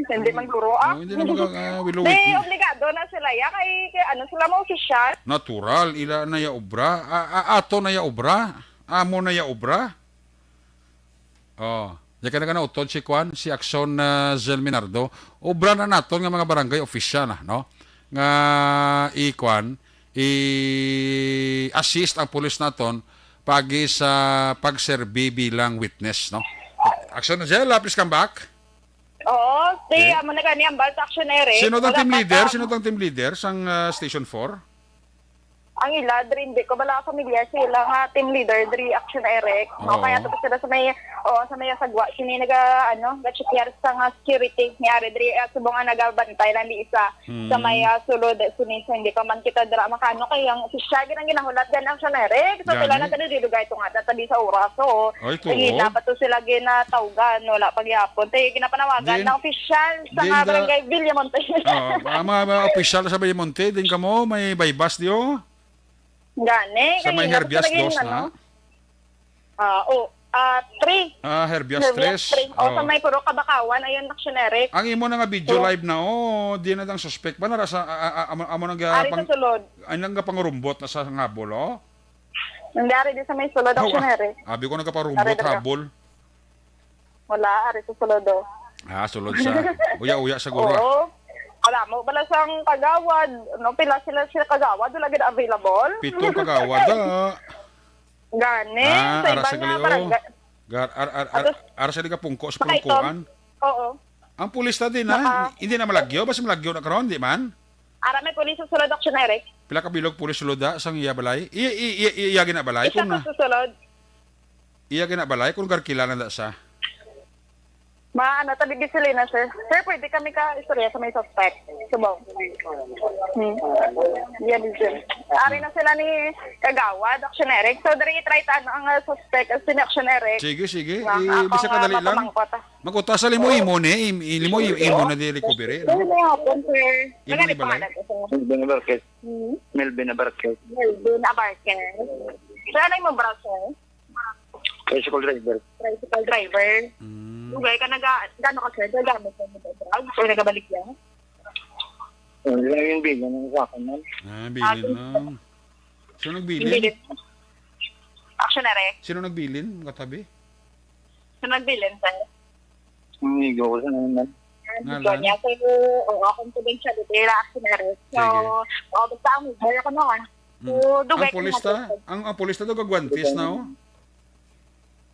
Hindi man duro, ah. Oh, hindi na mag-, ah, wilo Di, witness. obligado na sila, ya, kay, kay ano sila mo opisyal. Natural, ila na ya obra. A-, a-, ato na ya obra. Amo na ya obra. Oh, ya ka na utod si Kwan, si Akson, ah, Zell Minardo. Obra na naton nga mga barangay official na, no? Nga i-, Kwan, i-assist ang pulis naton pagi sa pagserbi bilang witness, no? Akson Zell, ah, please come back. Oo, si, Okay. amo na gani ang bal sa Action Eric. Sino tang Wala team pa leader? sa Sino tang team leader sang, ah, Station four? Ang ila diri, hindi ko bala familiar sila nga team leader diri, Action Eric. Oo. Kaya to sila sa may, o, sa may sagwa, sini naga, ano, ga-check sa nga security ni ari diri, ah, subong nga nagabantay lang di isa sa may, ah, sulod, sini sa hindi pa man kita dira makano kay ang opisyal gid ang ginahulat gan, Action Eric. So, sila na tabi dugay to nga tabi sa oras. So, ay, tuod? Hindi dapat to sila ginatawgan, wala pa gyapon. Tay ginapanawagan na opisyal sa nga barangay Villamonte. Oh, ang mga, mga opisyal sa Villamonte, din kamo may baybas diyo? Gani, sa may Herbias dos na? Ah, oh, ah, three. Ah, Herbias tres. Three. O, sa may Purok Kabakawan, ayun, Action Eric. Ang imo na nga video live na, oh, di na dang suspect ba? Nara sa, a, a, a, amo, amo nang ga-, ari sa sulod. Ay, nang gapangurumbot na sa ngabol, oh? Nangyari di sa may sulod, Action Eric. Abi ko nagaparumbot, ari, ari, ari. Habol. Wala, ari sa sulod, oh. Ah, sulod sa uya-uya siguro, ah. Oo. Wala mo, bala sang kagawad. No, pila sila, sila kagawad, wala gid available. Pitong kagawad, ah. Gani, ah, sa ara iba sa nga gali, oh, barangay. Gar-, ar-, ar-, ar-, ara sa di ka pungko sa pungkuan. Oo. Ang pulis na din, ha? Hindi na malagyo? Basta malagyo na karon, di man? Ara may pulis sa sulod, Action Eric. Pila ka bilog pulis sulod, ha, sang iya balay? Iya, iya, iya, iya gina balay. Isa kung ka na sa sulod. Iya gina balay kung garkila na da sa. Ma, ano, tabi gasolina, sir. Sir, pwede kami ka istorya sa may suspect. Subong. Hmm. Yan, sir. Ari na sila ni Kagawad, Action Eric. So, diri i-try ta, ano, ang, uh, suspect, uh, si Action Eric. Sige, sige. Nga, eh, ako bisag nga kadali lang. Mapamangkot, ah. Mag-utas sa limo, imo ni, im-, limo, im-, imo na di recovery, no? Ano may hapon, sir? Imo ni balay? Pangalan ko, sir. Melvin Abarquez. Hmm? Melvin Abarquez. Melvin Abarquez. Sir, ano yung brother? Tricycle driver. Tricycle driver. Mm. Dugay ka naga-, gano ka, sir? Gagamit ka ng drugs or nagabalik yan? Ang yung bilin ang sa akin, ma'am. Ah, bilin lang. Sino nagbilin? Bilin. Action na rin. Sino nagbilin? Katabi? Sino nagbilin, sir? Amigo ko sa naman. Amigo niya, pero, oo, confidential, ito yung Action na rin. So, sige. Oo, basta ang mobile ako na, ah. So, mm. Dugay ang pulis ta? Ang, ang pulis ta, dugay guantes na, oh.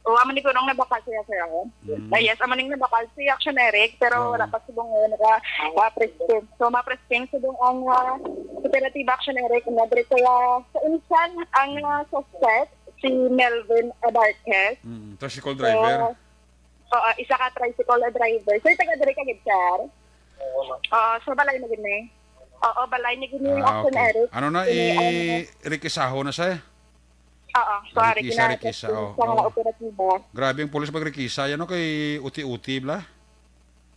O, amo ni kunong nabakal siya, sir, ako. Mm. Ah, yes, amo ning nabakal si Action Eric, pero wala pa subong ngayon naka, ah, press team. So, ma-press team subong ang, ah, operative Action Eric, na diri kaya sa insan ang, ah, suspect, si Melvin Abarquez. Mm, tricycle driver. So, oo, isa ka tricycle driver. So, taga diri ka gid, sir? Oo, sa balay na gid ni. Oo, balay ni gid ni Action Eric. Ah, okay. Ano na, i-rekisaho na siya? Oo, sorry, Rikisa, Rikisa, oh, sa mga operatiba. Grabe ang pulis mag-rikisa, yan, no, kay uti-uti, bla?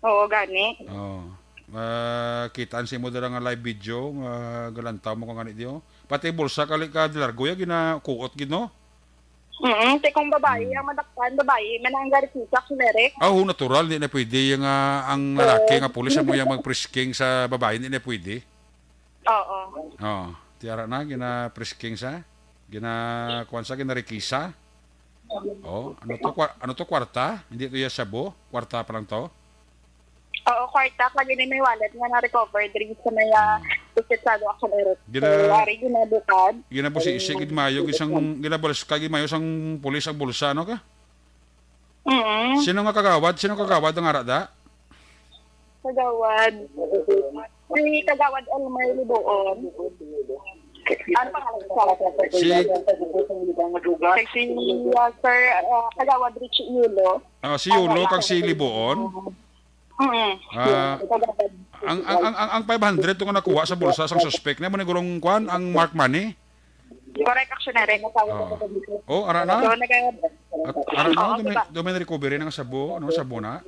Oo, gani. Oh. Ah, kitaan sa imo dira nga live video, nga galantaw mo kung gani diyo. Pati bulsa, kali ka, largo, ya, ginakuot gid, no? Mm, ti kung babayi ang madakpan, babayi man ang garikisa, Action Eric. Ah, oo, natural, di na pwede yung, ah, ang lalaki nga pulis ang muya mag-frisking sa babayi, di na pwede. Oo. Oh, tiara na, gina-frisking sa, gina-, kuwan sa, ginarikisa. Oh, ano to, kwa-, ano to, kwarta? Hindi to ya shabu? Kwarta pa lang to? Oo, kwarta, kag ini may wallet nga na-recover diri sa may, ah, Bukidsago, Action Eric. So, gina-, ari ginabukad. Ginabusisi gid mayo, gid sang, ginabalska gid mayo sang pulis ang bulsa, no ka? Mm. Sino nga kagawad? Sino kagawad ang ara da? Kagawad. Si Kagawad Elmer Libuon. Ano pangalan ko? Si, si, ah, Sir, ah, Kagawad Richie Yulo. Ah, si Yulo kag si Libuon. Mm. Ah, ang, ang, ang, ang, ang five hundred to nga nakuha sa bulsa sang suspek, na mo ni gurong kwan, ang marked money? Correct, Action Eric. Oo. Oh, ara na? So, naga- At, ara na, oo, dumi-, diba? Dumi na recovery ng shabu, no? Shabu na?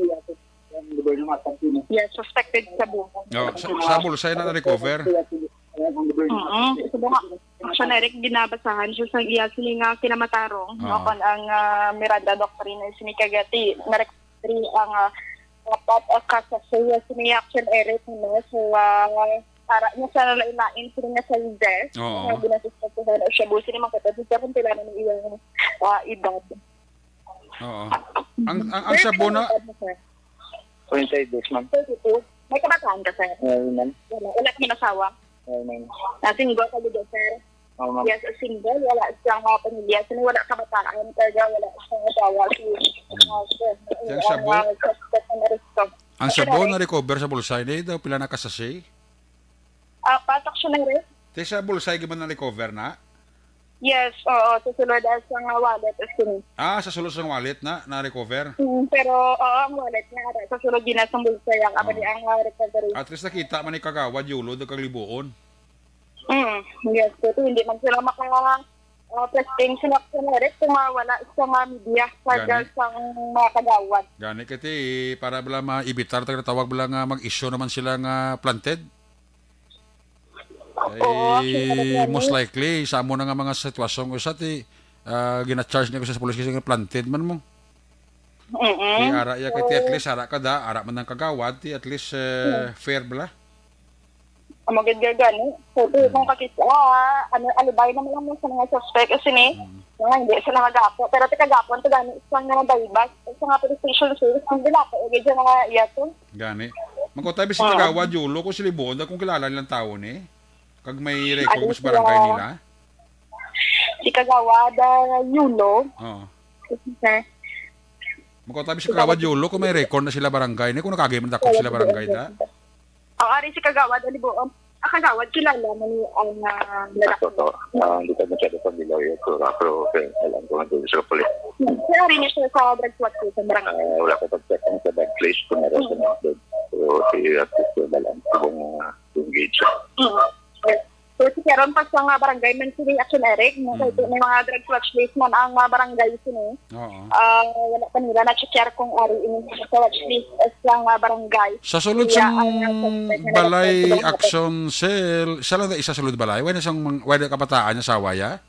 Yes, suspected shabu. Oh, sa, sa bulsa na na-recover? Mm-mm. So, mga Action Eric, ginabasahan siya sa iya sini nga kinamatarong, no? Oo. Kon ang, ah, Miranda Doctrine, sini kagati, na-recovery ang, ah, dapat, ah, kasasuya sini Action Eric, no? So, ah, para niya sa lain-lain sini nga sizes, oo, nga ginasuspetsahan o shabu, sini man kagati, kung pila na ang iyang, ah, edad. Oo. Ang, ang, ang shabu na, edad mo, sir? Twenty-eight, ma'am. Twenty-two. May kabataan ka, sir? Meron, ma'am. Wala. Wala ka man asawa? Meron, ma'am. Ah, single ka gid, sir? Oo, ma'am. Yes, single. Wala siyang, ah, pamilya. Sino wala kabataan? Kaya wala siyang asawa. Si, ah, sir, siyang shabu? Ah, suspect na aresto. Ang shabu na-recover sa bulsa, hindi daw pila na ka sachet? Ah, patak siya ng rest. Sa bulsa, agi man na-recover na? Yes, oo, sa sulod, ah, sa nga wallet, as in. Ah, sa sulod sa wallet na, na-recover? Mm, pero, oo, ang wallet nga, ara, sa sulod gina sa bulsa, yang, ah, abali ang, ah, recovery. At least nakita man ni Kagawad Yulo, daw kag libuon. Mm, yes, pero hindi man sila maka, ah, press things na direct kung mawala sa mga media, sa, gani, sa mga kagawad. Gani, kay ti, para bala ma-evitar, taga tawag bala nga mag-issue naman sila nga planted. Oo, eh, sure, most likely, sa amo na nga mga sitwasyon ko sa ti, ah, gina-charge niya ko sa police kasi nga planted man mo. Mm-mm. Di ara iya kay ti at least, ara ka da, ara man ang kagawad, ti at least, eh, fair bala. Amo gid gani. So, di, kung kakita, ah, ano, alibay naman lang mo sa mga suspect, kasi ni, mm, nga hindi sila magapo. Pero ti kagapon, ti gani, sa nga baybas, sa nga police station, sir, ang dinako, eh, gid yung mga iya to. Gani. Magkutabi si, ah, Kagawad Yulo kung si Libuon, kung kilala nilang tao ni. Kag may record mo sa barangay nila. Si Kagawad, ah, Yulo. Oo. Sir. Magkutabi si Kagawad Yulo kung may record na sila barangay ni, kung nakagi man dakop sila barangay da. Oo, ari si Kagawad, Libuon. Ah, Kagawad, kilala mo ni ang, ah, lalaki? Totoo. Ah, hindi ka masyado familiar yun, pero, pero okay, alam ko nga doon sa police. Kaya rin siya sa drug squad sa barangay. Ah, wala ko pag-check sa drug place kung meron sa mga drug. Pero si Artist na lang kung, ah, engage siya. Mm. So, si Karon pa sa nga barangay man sini, Action Eric, no? Mm. Kay may mga drug watch list man ang mga barangay sini. Oo. Ah, wala pa nila na-check kung ari ini sa watch list sa nga barangay. Sa sulod sang balay action cell, siya lang na isa sulod balay? Wala na siyang mang-, wala kabataan niya, asawa ya?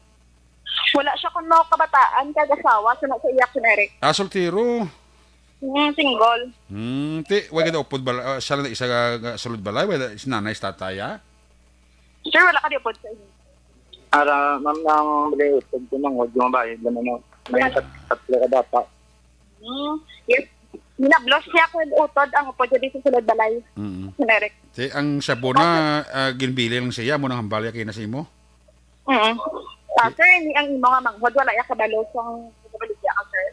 Wala siya kuno kabataan, kag asawa, sa, sa iya, Action Eric. Ah, soltero. Mm, single. Hmm, ti, wala ka daw upod bala-, ah, siya lang na isa nga, nga sulod balay, wala si nanay, si tatay, ah? Sir, wala ka di upod sa inyo. Ara, ma'am, ang bali, upod ko nang huwag yung bayad naman, no? May tat-, tatlo ka bata. Hmm, yes. Minablos niya ako yung utod, ang upod niya di sa sulod balay. Mm. Generic. Si, ang shabu na, ah, ginbili lang siya, mo nang hambal ya kina sa imo? Mm. Ah, sir, ni ang imo nga manghod, wala ya kabalo sa kabaligya ka, sir?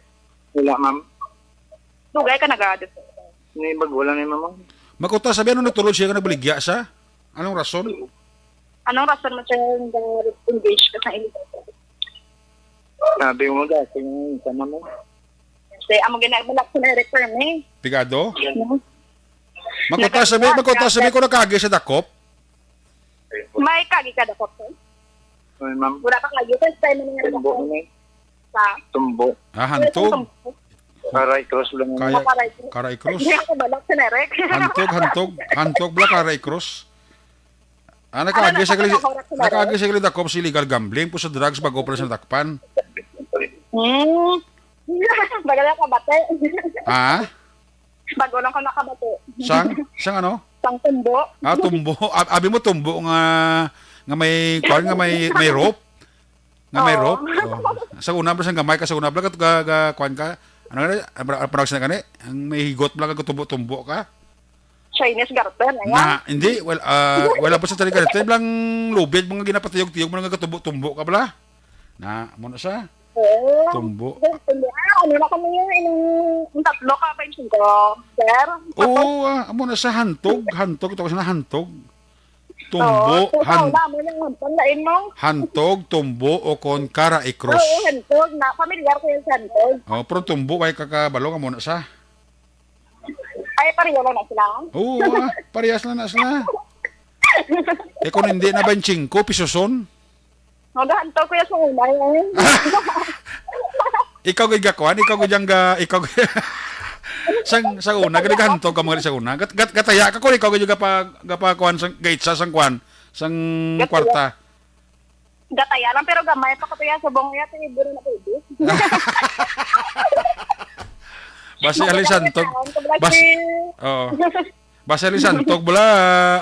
Wala, ma'am. Dugay ka nag-aadto, sir? Ni, bago lang ni, ma'am. Makuta, sabi, ano natulod siya nga nagbaligya sa? Anong rason? Anong rason mo siya nga engage ka sa imo? Sabi mo, gasing sa mo. Kasi amo ginagbalak sa na-refer mo eh. Pigado? No? Makuta, sabi, makuta, sabi ko nakagi sa dakop. May kagi ka dakop, sir? Ay, ma'am. Wala pa kagi. First time mo nga dakop. Sa? Tumbo. Ah, hantog. Karay cross lang. Kaya, karay cross. Hindi ako balak sa nerek. Hantog, hantog. Hantog bala, karay cross. Ah, nakaagi sa gali, nakaagi sa gali dakop sa illegal gambling, puso drugs, bago pa sa dakpan. Hmm. Bago lang kabate. Ha? Bago lang ko nakabate. Sang? Sang ano? Sang tumbo. Ah, tumbo. Ab-, abi mo tumbo nga, nga may, kuwan, nga may, may rope? Nga may rope? Oh. Sa una, bala, sang gamay ka, sa una, bala, ka, ka, ka, kuwan ka. Ano nga, ano, ano, ano, ano, ang may higot, bala, ka, tumbo-tumbo ka? Chinese garter, na yan? Na, hindi, well, ah, wala pa sa Chinese garter, blang lubid, mga ginapatiyog-tiyog, mga tumbo-tumbo ka, bala? Na, mo na siya? Oo. Tumbo. Tumbo. Ah, ano na kami yun? Yung, yung tatlo ka, twenty-five, sir? Oo, ah, amo na sa hantog, hantog, ito kasi na hantog. Tumbo, oo, han-, amo na yung hantog na imo. Hantog, tumbo, o kon kara ikros. Oo, hantog na. Familiar ko yung hantog. Oh, pero tumbo, kay kakabalo nga mo na sa. Ay, pareho lang na sila? Oo, ah, parehas lang na sila. Eh, kung hindi na twenty-five, pisoson? Magahantog ko yan sa una, eh. Ikaw gid gakuan, ikaw gid ang ga-, ikaw gid sang, sa una, gani gahantog ka mga sa una. Gat-, gat-, gataya ka kung ikaw gid gapa-, gapakuan sang gaitsa sang kuan, sang kwarta. Gataya lang, pero gamay pa ko ya, subong ya, ti, duro na pwede. Basi ali santog. Bas-, oo. Basi ali santog, bala,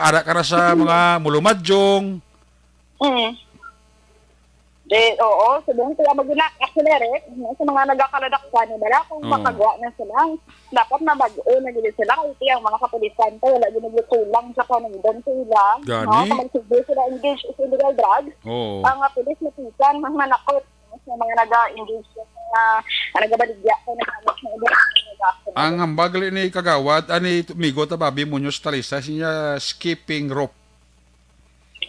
ara ka ra sa mga mulumadyong. Mm. Di, oo, subong sila mag-ina-, accelerate, no, sa mga nagakaladakpan, bala, kung makagwa na sila, dapat mabag-o na gid sila, kay ti ang mga kapulisan pa, wala gid nagkulang sa panindon sa ila. Gani? No? Kung magsiguro sila engage sa illegal drugs, oo, ang, ah, pulis matisan, mas manakot sa mga nag-engage sa mga, ah, nagabaligya sa nag-, nag-, nag-, Ang hambal gali ni Kagawad, ani, Migo Tababi Muñoz Talisay, siya skipping rope.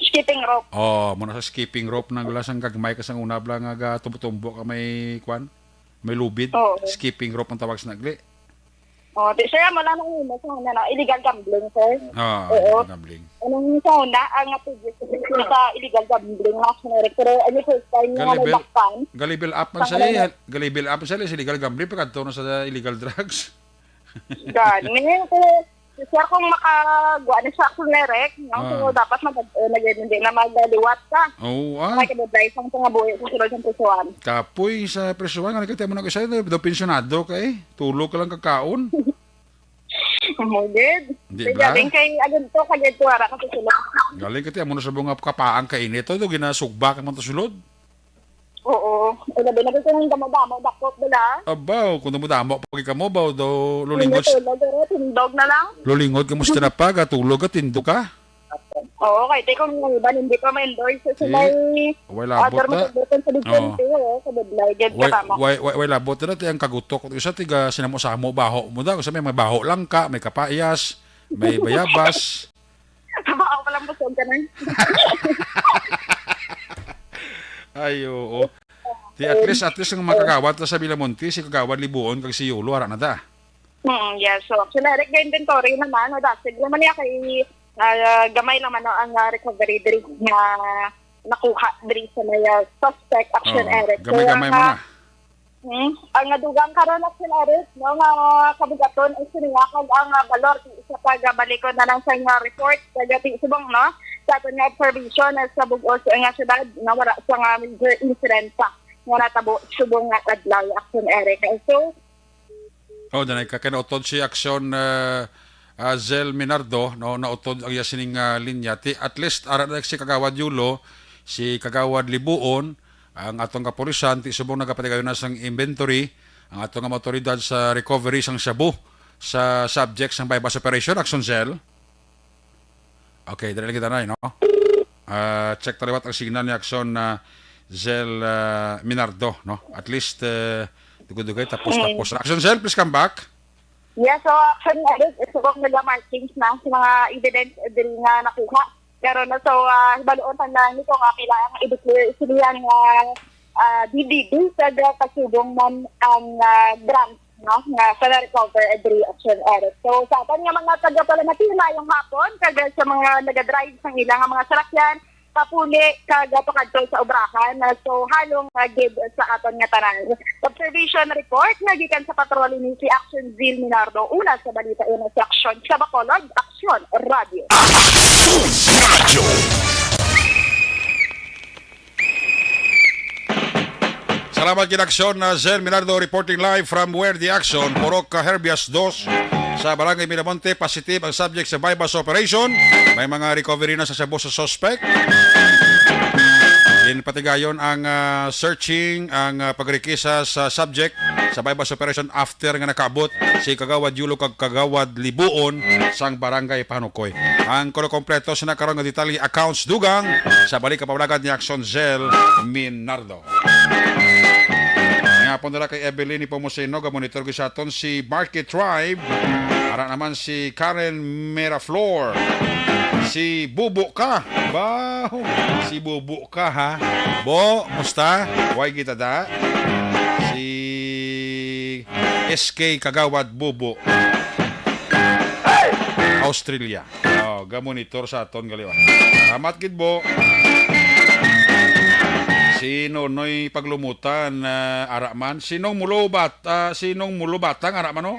Skipping rope. Oh, muna sa skipping rope nang lasang gagmay ka sang una bala nga gatumbo-tumbo ka may kwan, may lubid. Oo. Skipping rope ang tawag sa nagli. Oh, di, sir, mo lang ang una sa una, no? Illegal gambling, sir. Ah, Oo. illegal gambling. Anong sa una, ang nga previous sa illegal gambling, nga generic, pero ano, first time nga Galibil, nabaktan. Galibil up man Sa siya, eh. Galibil up man siya, sa illegal gambling, pagkadto na sa illegal drugs. Gani, sir, sir, kung makagwa na siya, generic, no? So, Ah. dapat mag-, eh, mag-, hindi na magaliwat ka. Oo, ah. May kabudlay sa mga buhi sa sulod ng prisuhan. Kapoy sa prisuhan, nga nagkatiyan mo na isa, daw pensyonado ka, eh. Tulog ka lang kakaon. Humugid. Di Kay ba? galing kay Agunto, kay Tuwara, kasi sila. Galing ka, ti, amo na sa mga kapaang kainit. Ito, ginasugba ka man to sulod. Oo. Ay, labi na gusto ng damo-damo, dakot, wala. Abaw, kung damo-damo, pag ikaw mo, baw, daw, lulingod, Hindi tulog, pero tindog na lang. lulingod ka mo sa tinapa, gatulog ka, tindog ka. Oo, kay te, kung yung iba, hindi pa ma-endorse sa Si, may way labot other na. Matagutan sa Vicente, Oo. oo, sa Budlay, gid Way, ka tama. way, way, way labot na, ti, ang kagutok. Isa, tiga, sinamo-samo, baho mo daw. Sa may, may baho lang ka, may kapayas, may bayabas. Baho pa lang, busog ka na. Ay, oo. Ti, at least, at least, ang mga kagawad ta sa Villamonte, si Kagawad Libuon, kag si Yulo, ara na ta. Mm, yes. So, actually, Eric, ga-inventory naman, no, dasig naman niya kay, ah, gamay lang man, no, ang, ah, recovery diri nga nakuha diri sa may, ah, suspect, action, Oh, Eric. So, gamay-gamay ang, man ah, na. Hmm, ang nadugang karon, Action Eric, no, nga kabugaton ay sini nga kag ang, ah, balor ti isa pa gabalikon na lang sa nga report sa gati subong, no, sa aton nga observation, ah, sa bug-os nga syudad, na wala sa nga major incident pa nga natabo subong nga adlaw, Action Eric. So, Oh, danay ka kay nautod si Action, ah, ah, Zel Minardo, no, nautod ang iya sining, ah, linya. Ti, at least, ara na si Kagawad Yulo, si Kagawad Libuon, ang atong kapulisan, ti subong nagapatigayon na sang inventory, ang atong mga awtoridad sa recovery sang shabu sa subject sang buy-bust operation, Action Zel. Okay, dali lang kita na, no? Ah, check ta liwat ang signal ni Action na Zel, ah, Minardo, no? At least, eh, dugay-dugay, tapos, Mm. tapos. Action Zel, please come back. Yes, so, actually, Eric, subong nila markings na sa mga evidence diri nga nakuha. Pero na, so, ah, hibaluon pa lang nito nga kailangan i-declare sila nga, ah, D D D sa kasubong man ang, ah, grant, no, nga sa na-recover diri, Action Eric. So, sa aton nga mga taga-Palamati, mayong hapon, kag sa mga nagadrive sang ila nga mga sarakyan, papuli kag pakadto sa obrahan. So, halong, ah, gid sa aton nga tanan. Observation report nga gikan sa patrol ini si Action Zil Minardo. Una sa balita, una sa Action sa Bacolod, Action Radio. Action Radio. Salamat gid, Action, na Zen Minardo reporting live from Where the Action, Purok, ah, Herbias dos, sa Barangay Miramonte. Positive ang subject sa buy-bust operation. May mga recovery na sa shabu sa suspect. Ginpatigayon ang, ah, searching, ang, ah, pagrekisa sa subject sa buy-bust operation after nga nakaabot si Kagawad Yulo kag Kagawad Libuon sang Barangay Panukoy. Ang kuno kompleto sa nakaron nga detalye, accounts, dugang sa balik ka pamulagad ni Action Zell Minardo. Nga hapon dira kay Evelyn Nepomuceno, ga-monitor gid sa aton si Marky Tribe. Ara naman si Karen Miraflor. Si Bubo ka. Ba, si Bubo ka, ha? Bo, musta? Way kita da? Si S K Kagawad Bubo. Australia. Oh, ga-monitor sa aton gali, oh. Salamat gid, Bo. Si Nonoy Paglumutan, ah, ara man. Si Nong Mulo Bat-, ah, si Nong Mulo Batang, ara man, oh.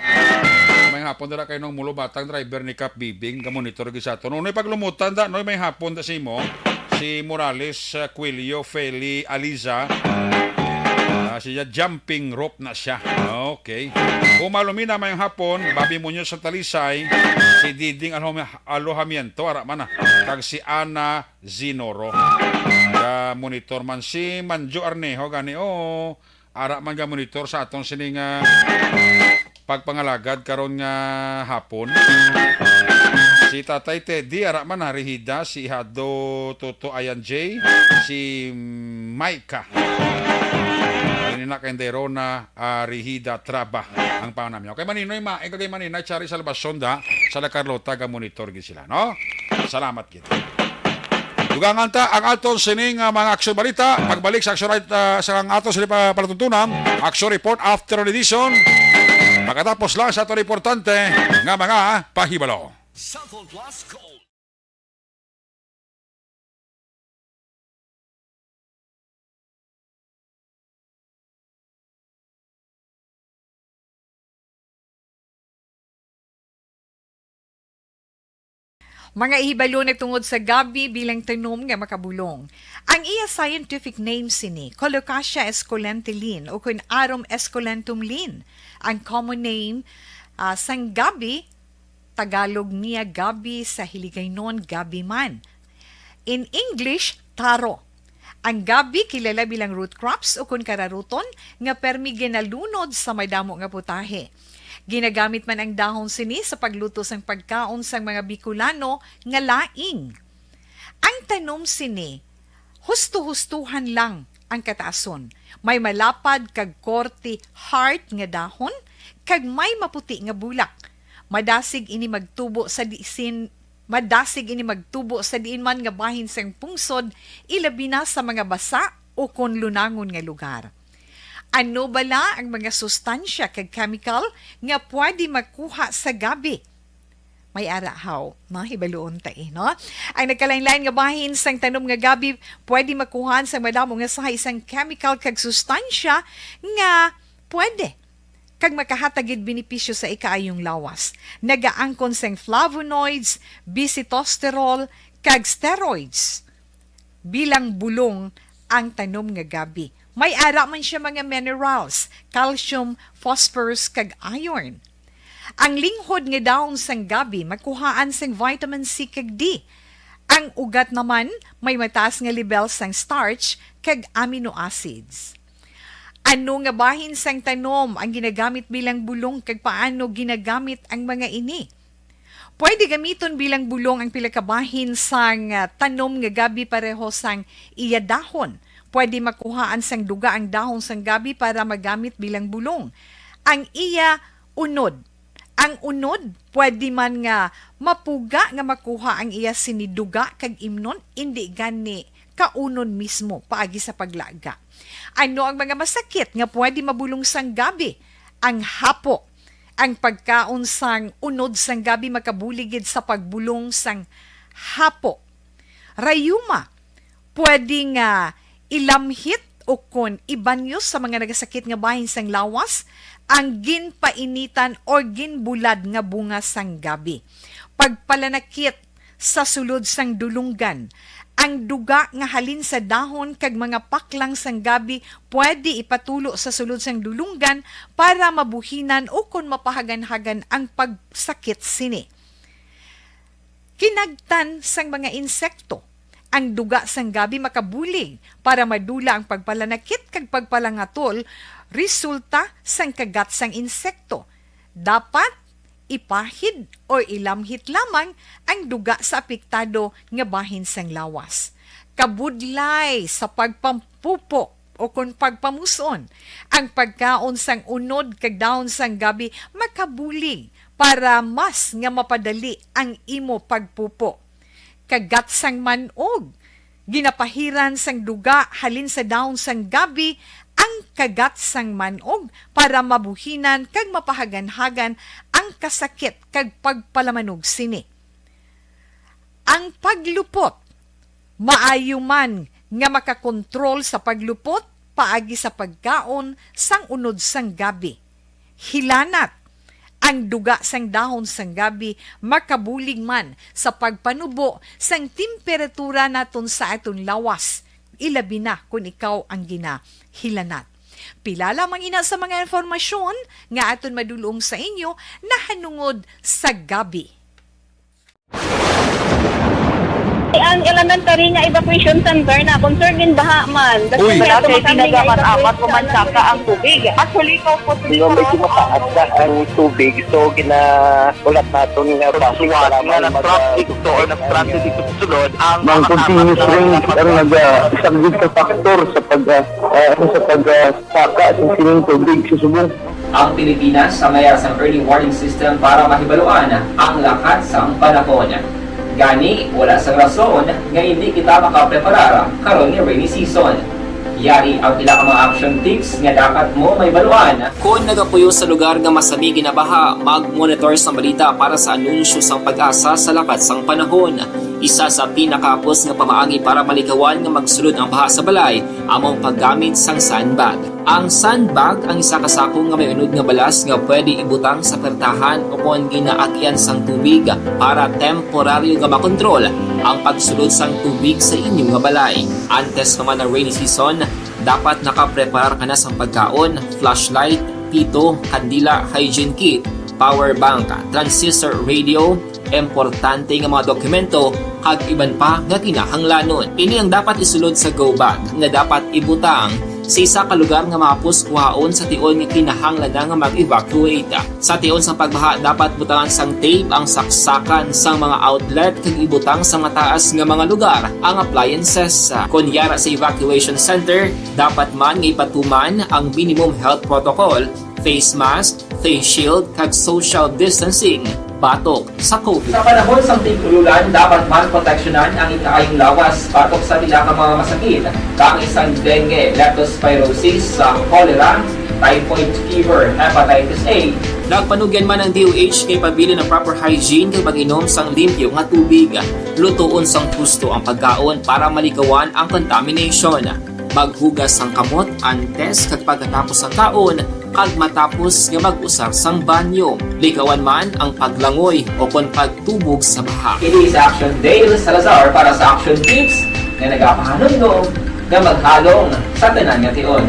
May hapon dira kay Nong Mulo Batang, driver ni Kap Bibing, ga-monitor gid sa aton. Nonoy Paglumutan, da, Noy, may hapon da si mo. Si Morales, ah, Quilio, Feli, Aliza. Ah, siya, jumping rope na siya. Okay. Uma Lumina, mayong hapon. Bobby Muñoz sa Talisay. Si Diding Alhom-, Alojamiento, ara man na. Kag si Ana Zinoro. Ga-monitor man si Manjo Arnejo, gani, oh, ara man ga-monitor sa aton sining, ah, pagpangalagad karon nga hapon. Si Tatay Teddy, ara man, ah, Rehida, si Ihado Toto Ayan J, si Micah. Ini na kay Derona, ah, Rehida Traba ang pangalan niya. Okay, Maninoy, ma-, eh, kagay Maninoy, Chari Salvacion da, sa La Carlota, ga-monitor gid sila, no? Salamat gid. Dugangan ta ang aton sining, ah, mga aksyon balita. Pagbalik sa aksyon, ah, sa ang aton sini pa-, palatuntunan, aksyon report after edition. Pagkatapos lang sa aton importante nga mga pahibalo. Sample Plus Gold. Mga hibalo na tungod sa gabi bilang tanom nga makabulong. Ang iya scientific name sini, Colocasia esculenta Lin, o kun Arum esculentum Lin. Ang common name, ah, sang gabi, Tagalog niya gabi, sa Hiligaynon gabi man. In English, taro. Ang gabi kilala bilang root crops o kun kararuton nga permi ginalunod sa madamo nga putahe. Ginagamit man ang dahon sini sa pagluto sang pagkaon sang mga Bicolano nga laing. Ang tanom sini, husto-hustuhan lang ang kataason. May malapad kag korte heart nga dahon, kag may maputi nga bulak. Madasig ini magtubo sa disin, madasig ini magtubo sa diin man nga bahin sang pungsod, ilabi na sa mga basa o kon lunangon nga lugar. Ano bala ang mga sustansya kag chemical nga pwede makuha sa gabi? May ara haw, no? Hibaluon ta, eh, no? Ang nagkalain-lain nga bahin sang tanom nga gabi pwede makuhaan sang madamo nga sahay sang chemical kag sustansya nga pwede kag makahatag gid benepisyo sa ikaayong lawas. Nagaangkon sang flavonoids, bisitosterol, kag steroids. Bilang bulong ang tanom nga gabi. May ara man siya mga minerals, calcium, phosphorus, kag iron. Ang linghod nga dahon sang gabi makuhaan sang vitamin C kag D. Ang ugat naman may mataas nga lebel sang starch kag amino acids. Ano nga bahin sang tanom ang ginagamit bilang bulong, kag paano ginagamit ang mga ini? Pwede gamiton bilang bulong ang pila ka bahin sang, ah, tanom nga gabi pareho sang iya dahon. Pwede makuhaan sang duga ang dahon sang gabi para magamit bilang bulong. Ang iya unod. Ang unod, pwede man nga mapuga nga makuha ang iya sini duga kag imnon, indi gani kaunon mismo paagi sa paglaga. Ano ang mga masakit nga pwede mabulong sang gabi? Ang hapo. Ang pagkaon sang unod sang gabi makabulig gid sa pagbulong sang hapo. Rayuma, pwede nga ilamhit o kon ibanyo sa mga nagasakit nga bahin sang lawas ang ginpainitan o ginbulad nga bunga sang gabi. Pagpalanakit sa sulod sang dulunggan. Ang duga nga halin sa dahon kag mga paklang sang gabi pwede ipatulo sa sulod sang dulunggan para mabuhinan o kon mapahaganhagan ang pagsakit sini. Kinagtan sang mga insekto. Ang duga sang gabi makabulig para madula ang pagpalanakit kag pagpalangatol resulta sang kagat sang insekto. Dapat ipahid o ilamhit lamang ang duga sa apektado nga bahin sang lawas. Kabudlay sa pagpampupo o kon pagpamus-on, ang pagkaon sang unod kag dahon sang gabi makabulig para mas nga mapadali ang imo pagpupo. Kagat sang man-og. Ginapahiran sang duga halin sa dahon sang gabi ang kagat sang man-og para mabuhinan kag mapahaganhagan ang kasakit kag pagpalamanog sini. Ang paglupot. Maayo man nga makakontrol sa paglupot paagi sa pagkaon sang unod sang gabi. Hilanat. Ang duga sang dahon sang gabi makabulig man sa pagpanubo sang temperatura naton sa aton lawas, ilabi na kon ikaw ang ginahilanat. Pila lamang ina sa mga impormasyon nga aton madul-ong sa inyo nahanungod sa gabi. Ang elementary nga evacuation center na concern in baha man. Uy. Wala kay tinaga man, amat ko man saka ang tubig. Actually, ko po. Di ba, medyo mataas na ang tubig, so ginahulat naton nga basi nga kailangan nag-, nag-transit to or nag-transit dito sa sulod ang mga continuous rain ang nag-, ah, isa gid ka factor sa pag, ah, ah, ano, sa pag, ah, saka sa sining tubig sa subong. Ang Pilipinas sa mayar sang early warning system para mahibaluan ang lakat sang panahon. Gani, wala sang rason nga indi kita makapreparar karon nga rainy season. Yari ang pila ka mga action tips nga dapat mo mahibaluan. Kon nagapuyo sa lugar nga masami ginabaha, mag-monitor sang balita para sa anunsyo sang PAGASA sa lakat sang panahon. Isa sa pinakahapos nga pamaagi para malikawan nga magsulod ang baha sa balay amo ang paggamit sang sandbag. Ang sandbag ang isa ka sako nga may unod nga balas nga pwede ibutang sa pertahan o kon ginaagyan sang tubig para temporaryo nga makontrol ang pagsulod sang tubig sa inyo nga balay. Antes pa man ang rainy season, dapat nakapreparar ka na sang pagkaon, flashlight, pito, kandila, hygiene kit, power bank, transistor radio, importante nga mga dokumento, kag iban pa nga kinahanglanon. Ini ang dapat isulod sa go bag nga dapat ibutang sa isa ka lugar nga mahapos kuhaon sa tion nga kinahanglan na nga mag-evacuate. Sa tion sang pagbaha, dapat butangan sang tape ang saksakan sang mga outlet kag ibutang sa mataas nga mga lugar ang appliances. Kon yara sa evacuation center, dapat man nga ipatuman ang minimum health protocol, face mask, face shield, kag social distancing batok sa COVID. Sa panahon sang tig-ululan, dapat man proteksyonan ang ikaayong lawas batok sa pila ka mga masakit, kaangay sang dengue, leptospirosis, sa cholera, typhoid fever, hepatitis A. Nagpanugyan man ang D O H nga ipabilin ang proper hygiene kag mag-inom sang limpyo nga tubig. Lutoon sang husto ang pagkaon para malikawan ang contamination. Maghugas sang kamot antes kag pagkatapos sang kaon kag matapos nga mag-usar sang banyo. Likawan man ang paglangoy o kon pagtubog sa baha. Ini si Action Dale Salazar para sa Action Tips nga nagapahanumdom nga maghalong sa tanan nga tion.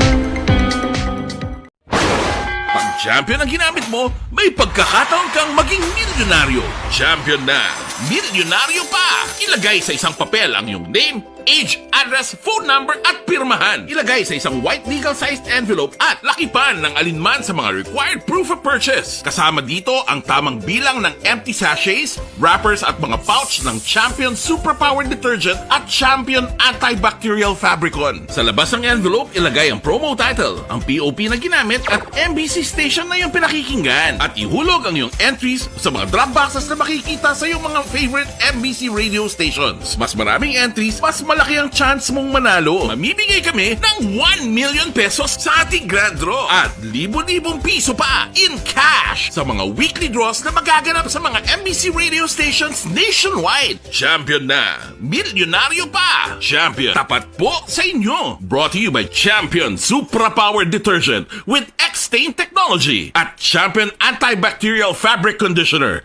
Pag champion ang ginamit mo, may pagkakataon kang maging milyonaryo. Champion na! Milyonaryo pa! Ilagay sa isang papel ang iyong name, age, address, phone number at pirmahan. Ilagay sa isang white legal-sized envelope at lakipan ng alinman sa mga required proof of purchase. Kasama dito ang tamang bilang ng empty sachets, wrappers at mga pouch ng Champion Suprapower Detergent at Champion Antibacterial Fabricon. Sa labas ng envelope, ilagay ang promo title, ang P O P na ginamit at M B C station na iyong pinakikinggan. At ihulog ang iyong entries sa mga drop boxes na makikita sa iyong mga favorite M B C radio stations. Mas maraming entries, mas malaki ang chance mong manalo. Mamimigay kami ng one million pesos sa ating grand draw at libo-libong piso pa in cash sa mga weekly draws na magaganap sa mga M B C radio stations nationwide. Champion na! Milyonaryo pa! Champion, tapat po sa inyo! Brought to you by Champion Supra Power Detergent with X-Stain Technology at Champion Antibacterial Fabric Conditioner.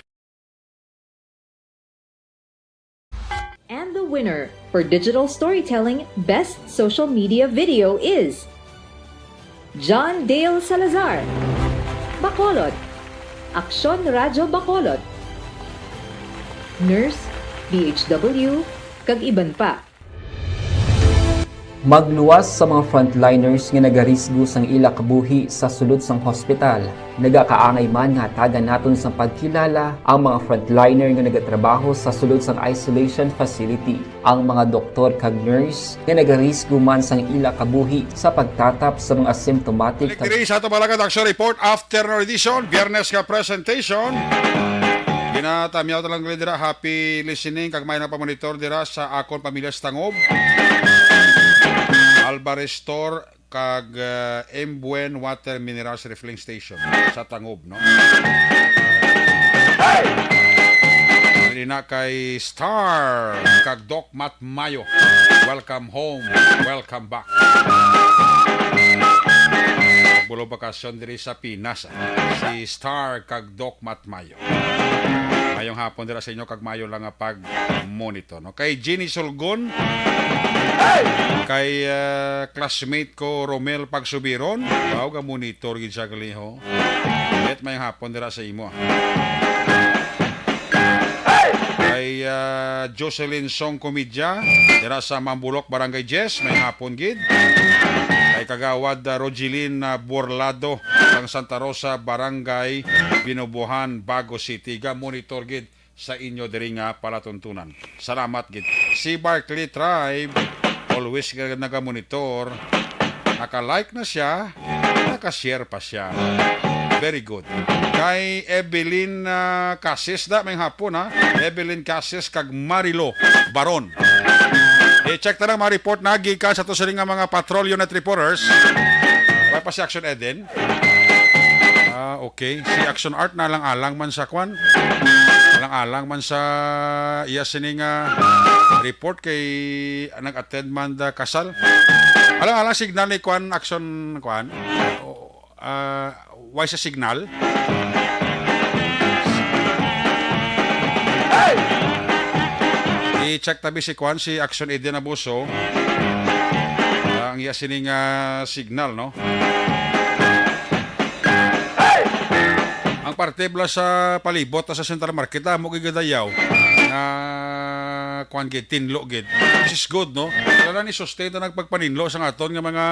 And the winner for digital storytelling best social media video is John Dale Salazar, Bacolod, Aksyon Radyo Bacolod, Nurse, D H W, kag iban pa. Magluwas sa mga frontliners nga nagarisgo sang ila kabuhi sa sulod sang hospital. Nagakaangay man nga hatagan naton sang pagkilala ang mga frontliner nga nagatrabaho sa sulod sang isolation facility, ang mga doktor kag nurse nga nagarisgo man sang ila kabuhi sa pagtatap sa mga asymptomatic. Balik diri sa ato mga lagad action report after no edition, Biyernes nga presentation. Ginatamyaw ta lang gali dira, happy listening kag may nagpamonitor dira sa akon pamilya sa Tangob. Alvarez Store kag uh, Embuen Water Minerals Refilling Station sa Tangob, no? Dili na kay Star kag Doc Matt Mayo. Welcome home. Welcome back. Bulo bakasyon diri sa Pinas. Si Star kag Doc Matt Mayo. Mayong hapon dira sa inyo kag mayo lang nga pag-monitor, no? Kay Jenny Sulgon, kay ah, classmate ko Romel Pagsubiron, wow, ga monitor gid siya gali ho. Met mayong hapon dira sa imo. Kay ah, Jocelyn Song Comedya, dira sa Mambulok, Barangay Jess, mayong hapon gid. Kay Kagawad ah, Rogeline ah, Borlado, sang Santa Rosa, Barangay Binubuhan, Bago City, ga monitor gid sa inyo diri nga palatuntunan. Salamat gid. Si Barkley Tribe, always nga nagamonitor. Naka-like na siya, naka-share pa siya. Very good. Kay Evelyn, ah, Casis da, may hapon, ha? Evelyn Casis kag Marilo Baron. I-check ta lang mga report na gikan sa to sini nga mga patrol unit reporters. May pa si Action Eden. Ah, okay. Si Action Art na lang alang man sa kwan. Alang-alang man sa iya sini nga report kay nag-attend man da kasal. Alang-alang signal ni kwan, Action kwan. O, ah, why sa signal? I-check tabi si kwan, si Action Eden Abuso. Ah, ang iya sini nga signal, no? Ang parte bala sa palibot sa Central Market, amo gid gadayaw nga kuan gid, tinlo gid. Which is good, no? Wala ni sustain na nagpagpaninlo sa aton nga mga,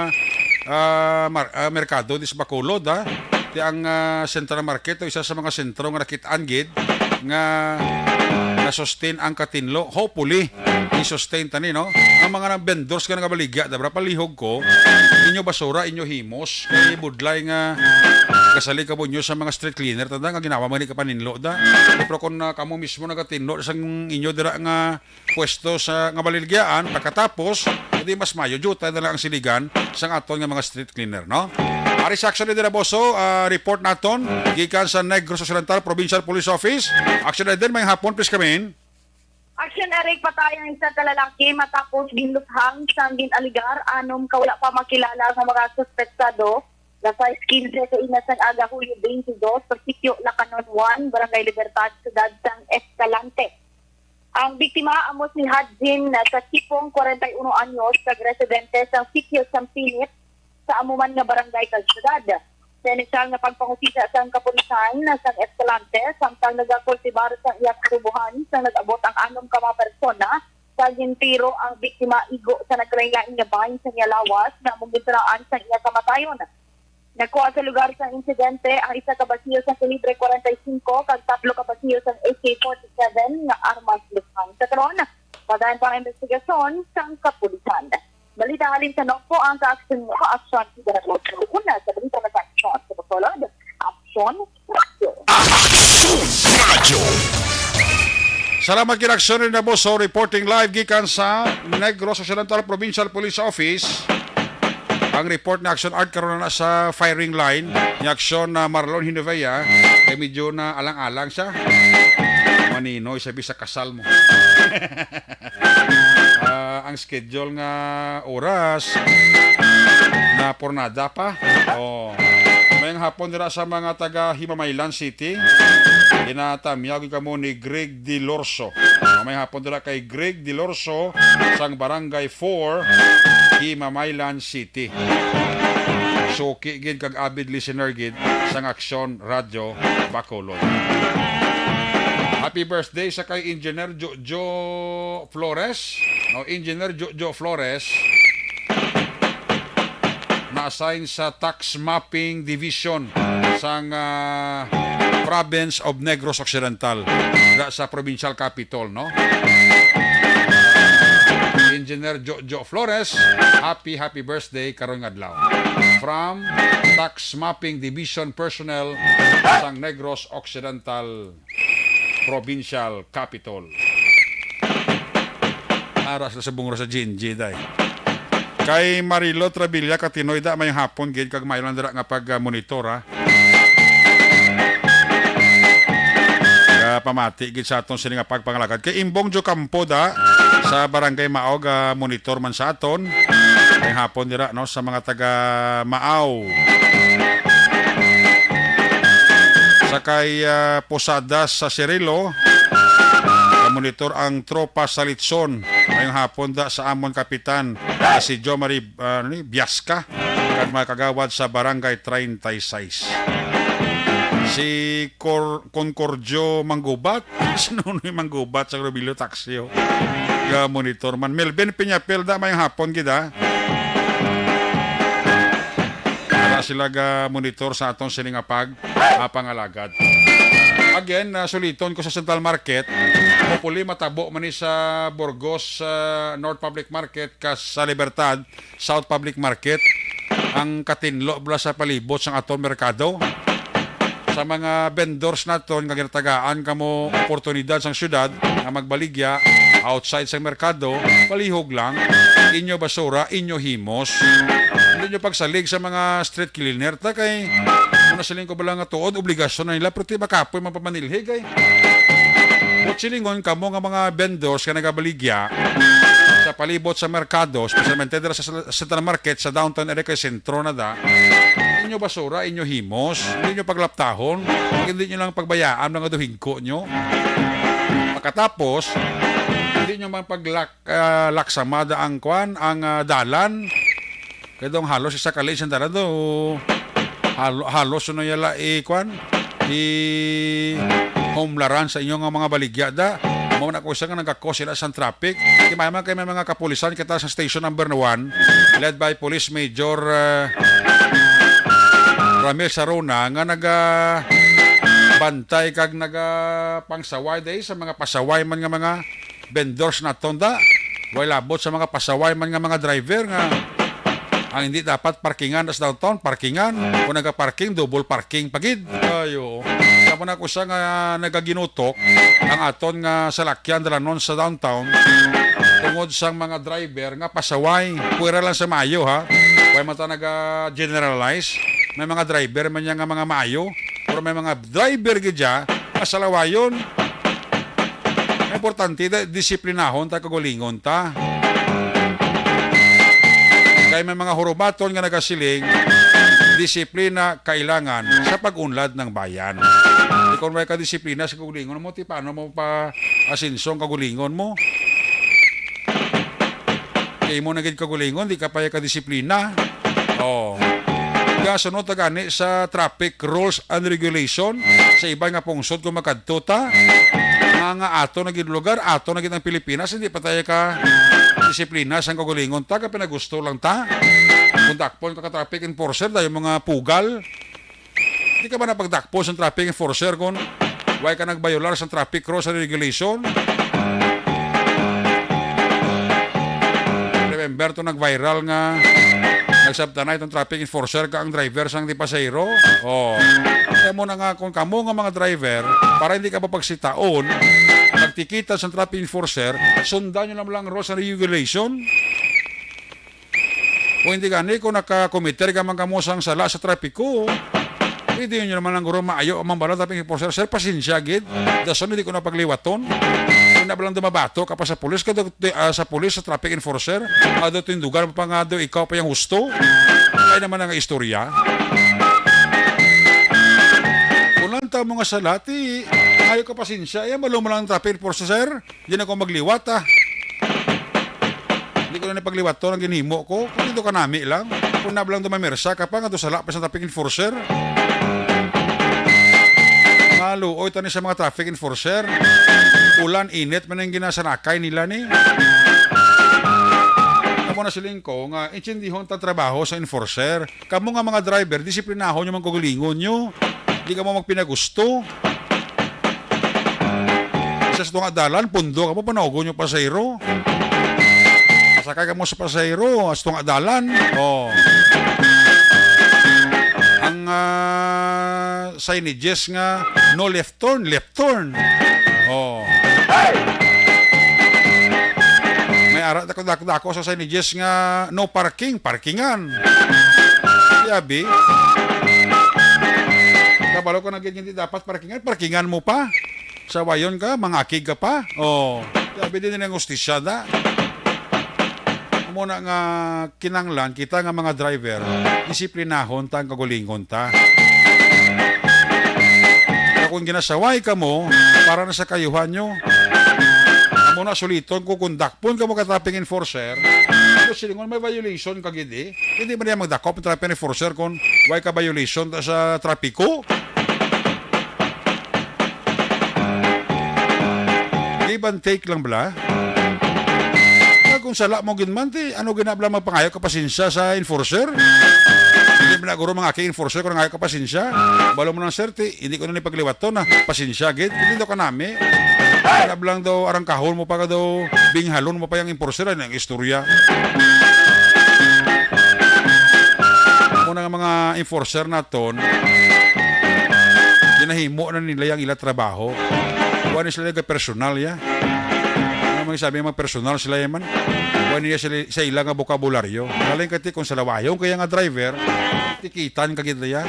ah, mar-, ah, merkado dis Bacolod, ha? Ti ang, ah, Central Market o isa sa mga sentro nga nakit-an gid nga na-sustain ang katinlo. Hopefully, i-sustain tani, no? Ang mga nang vendors nga nagabaligya, da, bra, palihog ko, inyo basura, inyo himos, kay budlay nga gasalig kamo inyo sa mga street cleaner, tanda nga ginawa man ni kapaninlo da. Pero kung, ah, kamo mismo nagatinlo sang inyo dira nga pwesto sa nga baligyaan, pagkatapos, edi mas mayo, jutay na lang ang siligan sang aton nga mga street cleaner, no? Ari sa Action Leader Aboso, ah, report naton gikan sa Negros Occidental Provincial Police Office. Action Leader, may hapon, please come in. Action, Eric, patay ang isa ka lalaki matapos ginluthang sang gin-alegar anom ka wala pa makilala nga mga suspetsado nga sais quince sa ina sang aga, Hulyo twenty-two, sa Sitio Lacanon one, Barangay Libertad, Siyudad sang Escalante. Ang biktima amo si Hadjin sa Sipong, kwarenta y uno anyos, kag residente sang Sitio Sampinit, sa amo man nga barangay kag syudad. Sa inisyal nga pagpangusisa sang kapulisan sang Escalante, samtang nagakultibar sang iya katubohan, sang nag-abot ang anom ka mga persona, sa gintiro ang biktima igo sa nagkalain-lain nga bahin sa iya lawas, nga amo ginturaan sang iya kamatayon. Nakuha sa lugar sang insidente ang isa ka basiyo sang kalibre kwarenta y singko kag tatlo ka basiyo sang A K forty-seven nga armas. Luthang sa karon, padayon pa ang investigasyon sang kapulisan. Balita halin sa Nokpo, ang kaaksyon mo, Aksyon Fidel Rojo. Una sa balita na sa aksyon sa Bacolod, Aksyon Radyo. Aksyon Radyo. Salamat gid, Aksyon Radyo Abuso, reporting live gikan sa Negros Occidental Provincial Police Office. Ang report ni Aksyon Art karon na sa firing line ni Aksyon na Marlon Hinovea, kay medyo na alang-alang siya. Maninoy, sabi sa kasal mo. Ah, ang schedule nga oras na pornada pa. Oh. Mayong hapon dira sa mga taga Himamaylan City. Ginatamyaw gid kamo ni Greg Delorso. Oh, mayong hapon dira kay Greg Delorso sang Barangay four, Himamaylan City. Suki gid kag avid listener gid sang Aksyon Radyo Bacolod. Happy birthday sa kay Engineer Jojo Flores. No, Engineer Jojo Flores na-assign sa Tax Mapping Division sang, ah, Province of Negros Occidental, dira sa provincial capital, no? Engineer Jojo Flores, happy, happy birthday karon nga adlaw. From Tax Mapping Division personnel sang Negros Occidental Provincial Capitol. Ara sila sa bungra sa G N G, day. Kay Marilo Trevilla Katinoy da, mayong hapon gid, kag maayo lang dira nga pag-monitor, ha. Kaya pamati gid sa aton sini nga pagpangalagad. Kay Imbong Jocampo da, sa Barangay Maog, ah, monitor man sa aton. Mayong hapon dira, no, sa mga taga Maaw. Sa kay, ah, Posadas sa Cirilo, monitor ang tropa sa Litson. Mayong hapon da sa amon kapitan, ah, si Jo Marie, ah, ano ni, Biasca, kag mga kagawad sa Barangay treinta y seis. Si Cor-, Concordio Manggubat, si Nonoy Manggubat sa Robilio Taxio. Ga monitor man. Melvin Peñapel da, mayong hapon gid, ha. Para sila ga monitor sa aton sini nga pag, ah, pangalagad. Again, ah, suliton ko sa Central Market. Hopefully, matabo man ni sa Burgos, ah, North Public Market, kag sa Libertad South Public Market ang katinlo bala sa palibot sang aton merkado. sa mga vendors naton nga ginatagaan kamo oportunidad sang syudad nga magbaligya outside sang merkado, palihog lang, inyo basura, inyo himos. Hindi nyo pagsalig sa mga street cleaner ta kay kung nasiling ko bala nga tuod, obligasyon na nila, pero di ba kapoy man pamanilhig ay. Buot silingon kamo nga mga vendors nga nagabaligya sa palibot sa merkado, especialmente dira sa Central Market, sa downtown area kay sentro na da, inyo basura, inyo himos, hindi nyo paglaptahon, hindi nyo lang pagbayaan mga duhigko nyo. Pagkatapos, hindi nyo man paglak-, ah, laksamada ang kwan, ang, ah, dalan. Kaya daw halos isa ka lane sa dalan daw. Halo-, halos na yala i kwan, i homlaran sa inyo nga mga baligya da. Mao na ko isa nga nagakos sila sa traffic. Di man kay may mga kapulisan kita sa station number one, led by Police Major, ah, Ramil Sarona, nga naga bantay kag naga pangsaway dahil sa mga pasaway man nga mga vendors naton da. Way labot sa mga pasaway man nga mga driver nga ang hindi dapat parkingan sa downtown, parkingan. Kung nagaparking, double parking pa gid. Ayo. Sa muna ko siya nga nagaginutok ang aton nga salakyan dalanon sa downtown tungod sang mga driver nga pasaway. Pwera lang sa maayo, ha. Way man ta naga-generalize. May mga driver man niya nga mga maayo, pero may mga driver gid siya nga salawayon. Ang importante, da-, disiplinahon ta, kagalingon ta. Kay may mga hurumaton nga nagasiling, disiplina kailangan sa pag-unlad ng bayan. Di kung may kadisiplina sa kagalingon mo, ti paano mo pa asenso ang kagalingon mo? Kay imo na gid kagalingon, di ka pa kadisiplina. Oh. Gasunod ta gani sa traffic rules and regulation sa iban nga pungsod kung makadto ta. Nga, nga ato na gid lugar, ato na gid ang Pilipinas, hindi pa tayo ka disiplina sang kagalingon ta, kay pinagusto lang ta. Kung dakpon ka ka traffic enforcer, dahil mga pugal. Di ka ba napagdakpon sang traffic enforcer kung why ka nagbayolar sang traffic rules and regulation? Remember to nag-viral nga nagsabtanay itong traffic enforcer ka ang driver sang di pasahero? Oh. Kaya mo na nga kung kamo nga mga driver, para hindi ka mapagsitaon, magtikitan sa traffic enforcer, sundan nyo naman lang rules and regulation. Kung hindi gani, kung nakakomiter ka man kamo sang sala sa trapiko, pwede nyo naman ang guro maayo ang mga bala, taping enforcer, "Sir, pasensya gid. Dason, hindi ko na pagliwaton." Kung na ba lang dumabato ka pa sa pulis, ka do-, di, ah, sa pulis, sa traffic enforcer, ah, do tindugan pa nga do ikaw pa yung husto. Ay naman ang istorya. Kung lang tamo nga sala, ti, ayaw ka pasensya. Ay, malo mo lang ang traffic enforcer, sir. Di na ko magliwat, ah. Di ko na ni pagliwaton ang ginhimo ko. Kung dito ka nami lang. Kung nablang dumamersa ka pa, nga dusala pa sa traffic enforcer. Maluoy tani sa mga traffic enforcer. Ulan, init, man ang ginasanakay nila ni. Amo na siling ko nga, intindihon ta trabaho sa enforcer. Kamo nga mga driver, disiplinahon nyo man kagalingon nyo. Di ka mo magpinagusto. Sa tunga dalan, pundo ka mo, panawagon yung pasahero. Sakay ka mo sa pasahero, sa tunga dalan. Oh. Ang, ah, signages nga, "No left turn," left turn. Oh. May ara dako-dako sa signages nga, "No parking," parkingan. Yabi. Kabalo ko na gid hindi dapat parkingan, parkingan mo pa. Sawayon ka, mangakig ka pa. Oh, sabi din nila ang hustisya na. Amo na nga kinanglan kita nga mga driver, disiplinahon ta ang kagalingon ta. Kaya kung ginasaway ka mo, para na sa kayuhan nyo. Amo na suliton ko kung dakpon ka mo ka traffic enforcer, pero silingon may violation ka gid eh. Hindi man niya magdakop ang traffic enforcer kung why ka violation ta sa trapiko. Give and take lang bala. Kag kung sala mo gid man, ti, ano gid na bala magpangayo ka pasensya sa enforcer? Hindi mo na guro mga aki enforcer kung nangayo ka pasensya. Balo mo lang, sir, ti, hindi ko na ni pagliwaton na pasensya gid. Hindi daw ka nami. Ano bala daw arangkahon mo pa ka daw binghalon mo pa yung enforcer, ay, ang istorya. Muna nga mga enforcer naton, nahimo na nila ang ila trabaho. Wa ni sila ga personal ya. Ano man sabi, mga personal sila ya man. Wa niya sila, sa ila nga bokabularyo. Galing kati kung salawayon kaya nga driver, tikitan ka gid ya.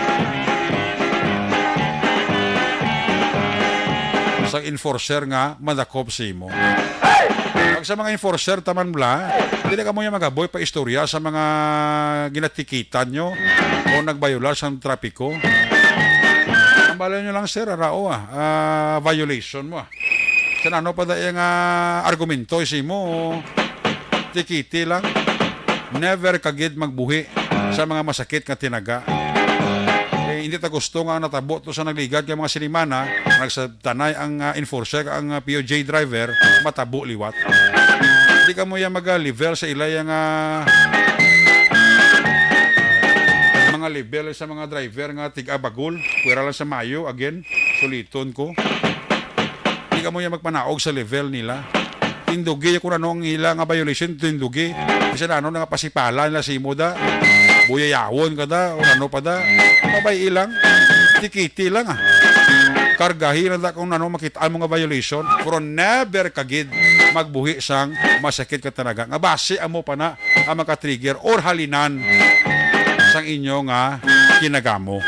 Sa enforcer nga madakop sa imo. Pag sa mga enforcer taman bla, dili kamo ya magaboy pa istorya sa mga ginatikitan nyo o nagbayolar sa trapiko. Ang bala nyo lang, sir, arao, ah, ah, violation mo, ah. Sa nano pa dai nga argumento is imo, tikiti lang. Never ka gid magbuhi sa mga masakit nga tinaga. Eh, hindi ta gusto nga natabo to sa nagligad nga mga sinimana, nagsabtanay ang, ah, enforcer, ang, ah, P U J driver, matabo liwat. Di kamo ya mag-level sa ilay nga mga level sa mga driver nga tig-a bagol, pwera lang sa Mayo, again, suliton ko. Di kamo ya magpanaog sa level nila. Tindugi kung ano ang ila nga violation, tindugi. Bisan ano na nga pasipala nila sa imo da. Buyayawon ka da, o ano pa da. Mabay ilang, tikiti lang, ah. Kargahi lang da kung ano makita mo nga violation. Pero never ka gid magbuhi sang masakit ka talaga. Nga basi amo pa na ang maka-trigger or halinan sang inyo nga kinagamo.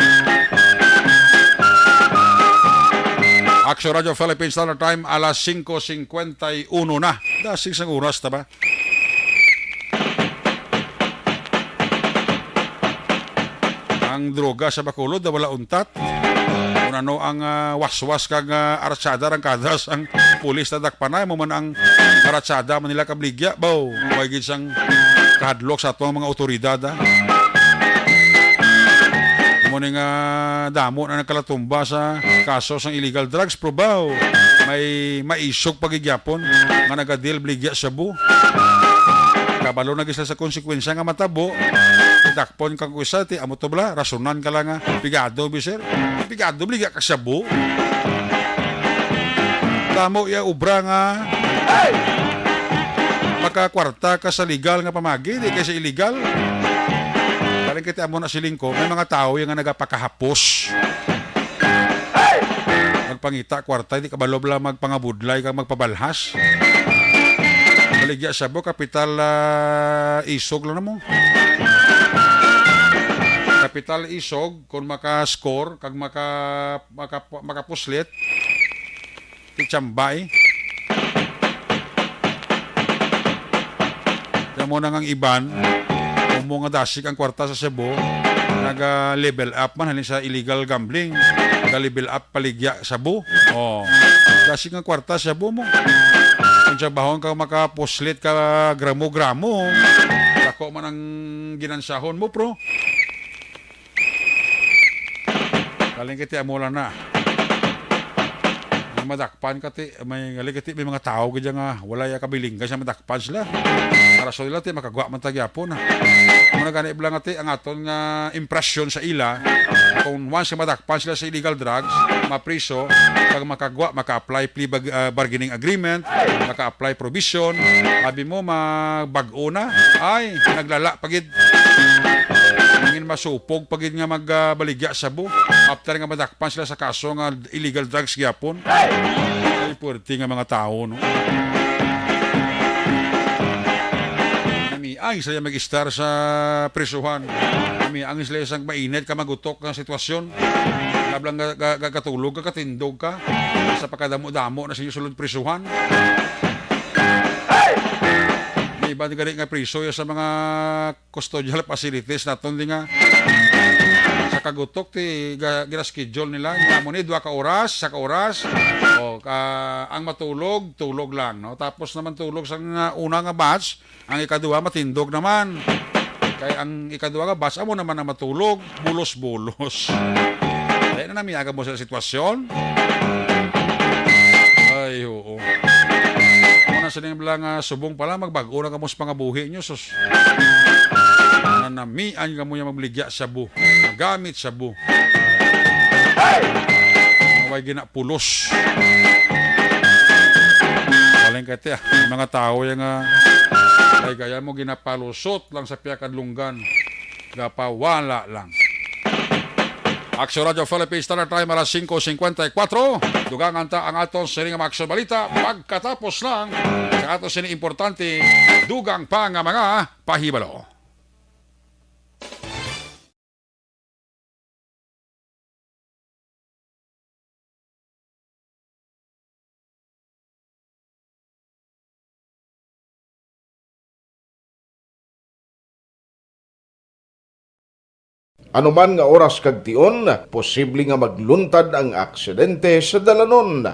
Action Radio Philippines Standard Time, alas singko singkwenta y uno na. Dasig sang oras ta ba? Ang droga sa Bacolod na wala untat. Kung ano ang, ah, waswas kag, ah, artsada, rangkadas ang pulis na dakpanay mo man ang artsada man nila kabligya. Baw, may gid sang kahadlok sa atong mga otoridad, ah. Mo ni nga damo na nagkalatumba sa kaso sang illegal drugs, pero baw, may maisog pagigyapon nga nagadil bligya shabu. Kabalo na gid sila sa konsekwensya nga matabo. Dakpon kang kusa, ti amo to bala, rasunan ka lang nga, pigado, bi, sir. Pigado, bligya ka shabu. Tamo ya obra nga makakwarta ka sa legal nga pamagi, di kay sa illegal. Kaling kiti amo na siling ko, may mga tawo ya nga nagapakahapos. Magpangita kwarta, di kabalo bala magpangabudlay kag magpabalhas. Baligya shabu, kapital, ah, isog lang namo. Kapital isog, kung maka-score, kag maka, maka, makapuslit, ti chamba, eh. Kaya mo na nga ang iban, kung mo nga dasig ang kwarta sa Cebu, naga-level up man halin sa illegal gambling, naga-level up paligya Cebu. Oh. Dasig ang kwarta sa Cebu mo. Kung sa bahon ka makapuslit ka gramo-gramo, dako man ang ginansahon mo, pro. Galing kiti amo lang na. May madakpan ka ti, may galing kiti, may mga tao gid nga wala ya kabilinggan sa madakpan sila. Ang rason nila ti makagwa man ta gyapon, ah. Muna gani bala nga ti ang aton nga impresyon sa ila, kung once nga madakpan sila sa illegal drugs, mapriso, kag makagwa, maka-apply plea bag-, ah, bargaining agreement, maka-apply probation, abi mo, magbag-o na, ay, naglala pa gid. Nangin masupog pa gid nga magbaligya shabu after nga madakpan sila sa kaso nga illegal drugs gyapon. Ay, puwerte nga mga tawo, no? Namiang sila mag-istar sa prisuhan. Namiang sila isang mainit ka magutok nga sitwasyon. Lablang ga-, ga-, ga-, gatulog ka, katindog ka. Sa pagkadamo-damo na sa inyo sulod prisuhan. May iba gani nga priso ya sa mga custodial facilities naton di nga sa kagutok ti ga-, gina-schedule nila. Nga mo ni, dua ka oras, sa ka oras, o, ah, ang matulog, tulog lang, no? Tapos naman tulog sa nga una nga batch, ang ikaduha matindog naman. Kay ang ikaduha nga batch, amo naman ang matulog, bulos-bulos. Kaya na namiaga mo sa sitwasyon. Ay, oo. Muna sining bala nga subong pala, magbag-o na kamo sa pangabuhi nyo, sus. Nanamian kamo yung magligya shabu. Magamit shabu. Maway ginapulos. Galing kati, ah. May mga tao yung, ah, ay gaya mo ginapalusot lang sa piyakadlunggan. Gapawala lang. Aksyon Radyo Philippines Standard Time, alas singko singkwenta y kuwatro. Dugangan ta ang aton sini nga mga aksyon balita pagkatapos lang sa aton sini importante dugang pa nga mga pahibalo. Ano man nga oras kag tion, posible nga magluntad ang aksidente sa dalanon.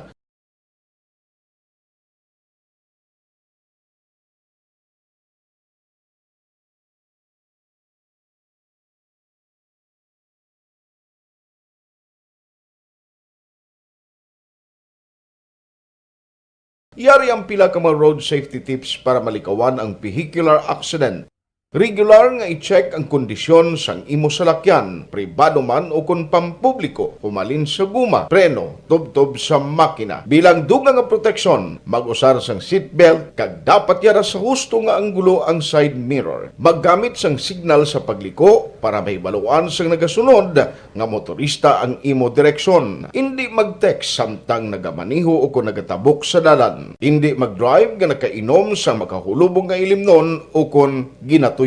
Yari ang pila ka mga road safety tips para malikawan ang vehicular accident. Regular nga i-check ang kondisyon sang imo salakyan, pribado man ukon pampubliko, humalin sa guma, preno, tubtob sa makina. Bilang dugang nga proteksyon, mag-usar sang seatbelt kag dapat yara sa husto nga anggulo ang side mirror. Maggamit sang signal sa pagliko para mahibaluan sang nagasunod nga motorista ang imo direksyon. Indi mag-text samtang nagamaneho o kon nagatabok sa dalan. Indi mag-drive nga nakainom sa makahulubong nga ilimnon o kon ginatuyo.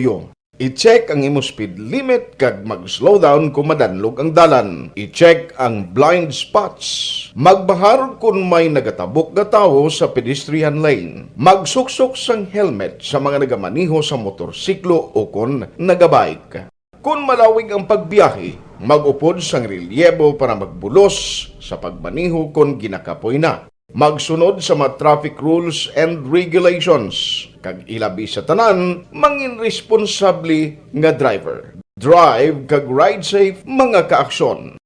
I-check ang imo speed limit kag mag-slow down kon madanlog ang dalan. I-check ang blind spots. Magbahar kon may nagatabok nga tawo sa pedestrian lane. Magsuksok sang helmet sa mga nagamaneho sa motorsiklo o kon nagabike. Kon malawig ang pagbiyahe, mag-upod sang relyebo para magbulos sa pagmaneho kon ginakapoy na. Magsunod sa mga traffic rules and regulations, kag ilabi sa tanan, mangin responsable nga driver. Drive kag ride safe, mga kaaksyon.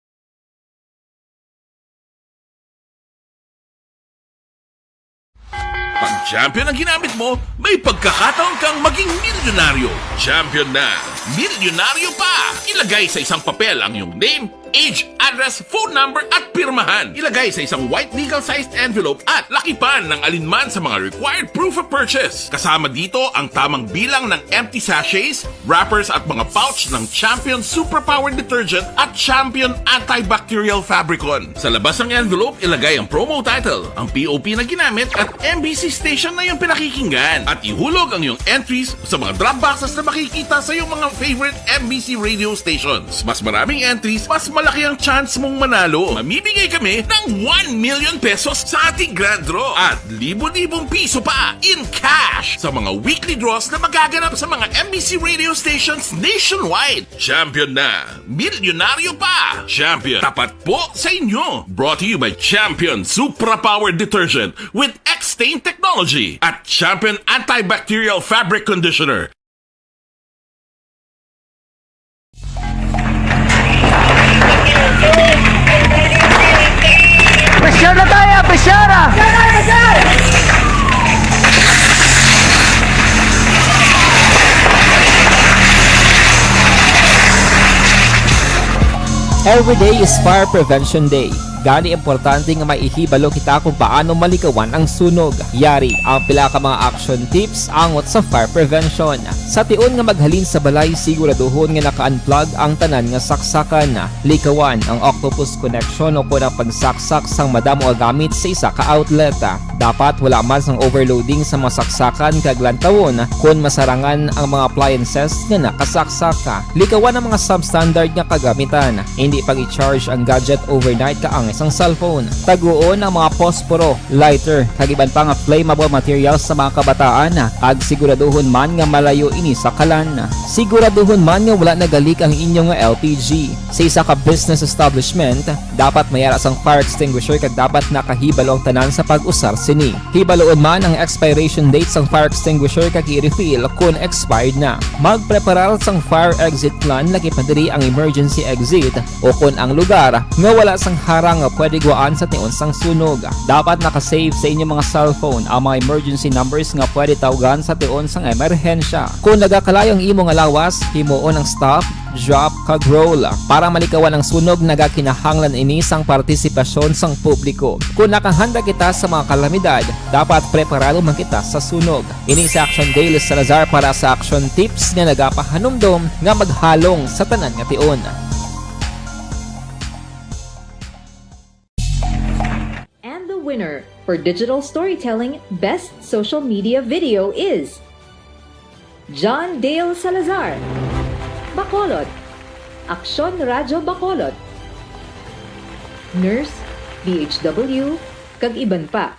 Pag champion ang ginamit mo, may pagkakataon kang maging milyonaryo. Champion na, milyonaryo pa! Ilagay sa isang papel ang iyong name, age, address, phone number, at pirmahan. Ilagay sa isang white legal-sized envelope at lakipan ng alinman sa mga required proof of purchase. Kasama dito ang tamang bilang ng empty sachets, wrappers at mga pouch ng Champion Superpower Detergent at Champion Antibacterial Fabricon. Sa labas ng envelope, ilagay ang promo title, ang P O P na ginamit at M B C station na iyong pinakikinggan. At ihulog ang iyong entries sa mga drop boxes na makikita sa iyong mga favorite M B C radio stations. Mas maraming entries, mas malaki ang chance mong manalo. Mamimigay kami ng one million pesos sa ating grand draw at libo-libong piso pa in cash sa mga weekly draws na magaganap sa mga M B C radio stations nationwide. Champion na! Milyonaryo pa! Champion, tapat po sa inyo! Brought to you by Champion Supra Power Detergent with X-Stain Technology at Champion Antibacterial Fabric Conditioner. Pressure na tayo, pressure! Every day is Fire Prevention Day. Gani, importante nga may ihibalo kita kung paano malikawan ang sunog. Yari ang pila ka mga action tips angot sa fire prevention. Sa tion nga maghalin sa balay, siguraduhon nga naka-unplug ang tanan nga saksakan. Likawan ang octopus connection o kon ang pagsaksak sang madamo nga gamit sa isa ka outlet. Dapat wala man sang overloading sa mga saksakan kag lantawon kon masarangan ang mga appliances nga nakasaksak. Likawan ang mga substandard nga kagamitan. Indi pag-i-charge ang gadget overnight kaangay sang cellphone. Taguon ang mga posporo, lighter, kag iban pa nga flammable materials sa mga kabataan, kag siguraduhon man nga malayo ini sa kalan. Siguraduhon man nga wala nagalik ang inyo nga L P G. Sa isa ka business establishment, dapat may ara sang fire extinguisher kag dapat nakahibalo ang tanan sa pag-usar sini. Hibaluon man ang expiration date sang fire extinguisher kag i-refill kon expired na. Magpreparar sang fire exit plan, lakip na diri ang emergency exit o kon ang lugar nga wala sang harang nga pwede guwaan sa tion sang sunog. Dapat naka-save sa inyo mga cellphone ang mga emergency numbers nga pwede tawgan sa tion sang emerhensya. Kon nagakalayo ang imo nga lawas, himuon ang stop, drop, kag roll. Para malikawan ang sunog, nagakinahanglan ini sang partisipasyon sang publiko. Kon nakahanda kita sa mga kalamidad, dapat preparado man kita sa sunog. Ini si Action Daily Salazar para sa Action Tips nga nagapahanumdom nga maghalong sa tanan nga tion. Winner for digital storytelling best social media video is John Dale Salazar, Bacolod, Aksyon Radyo Bacolod, Nurse, D H W, kag iban pa.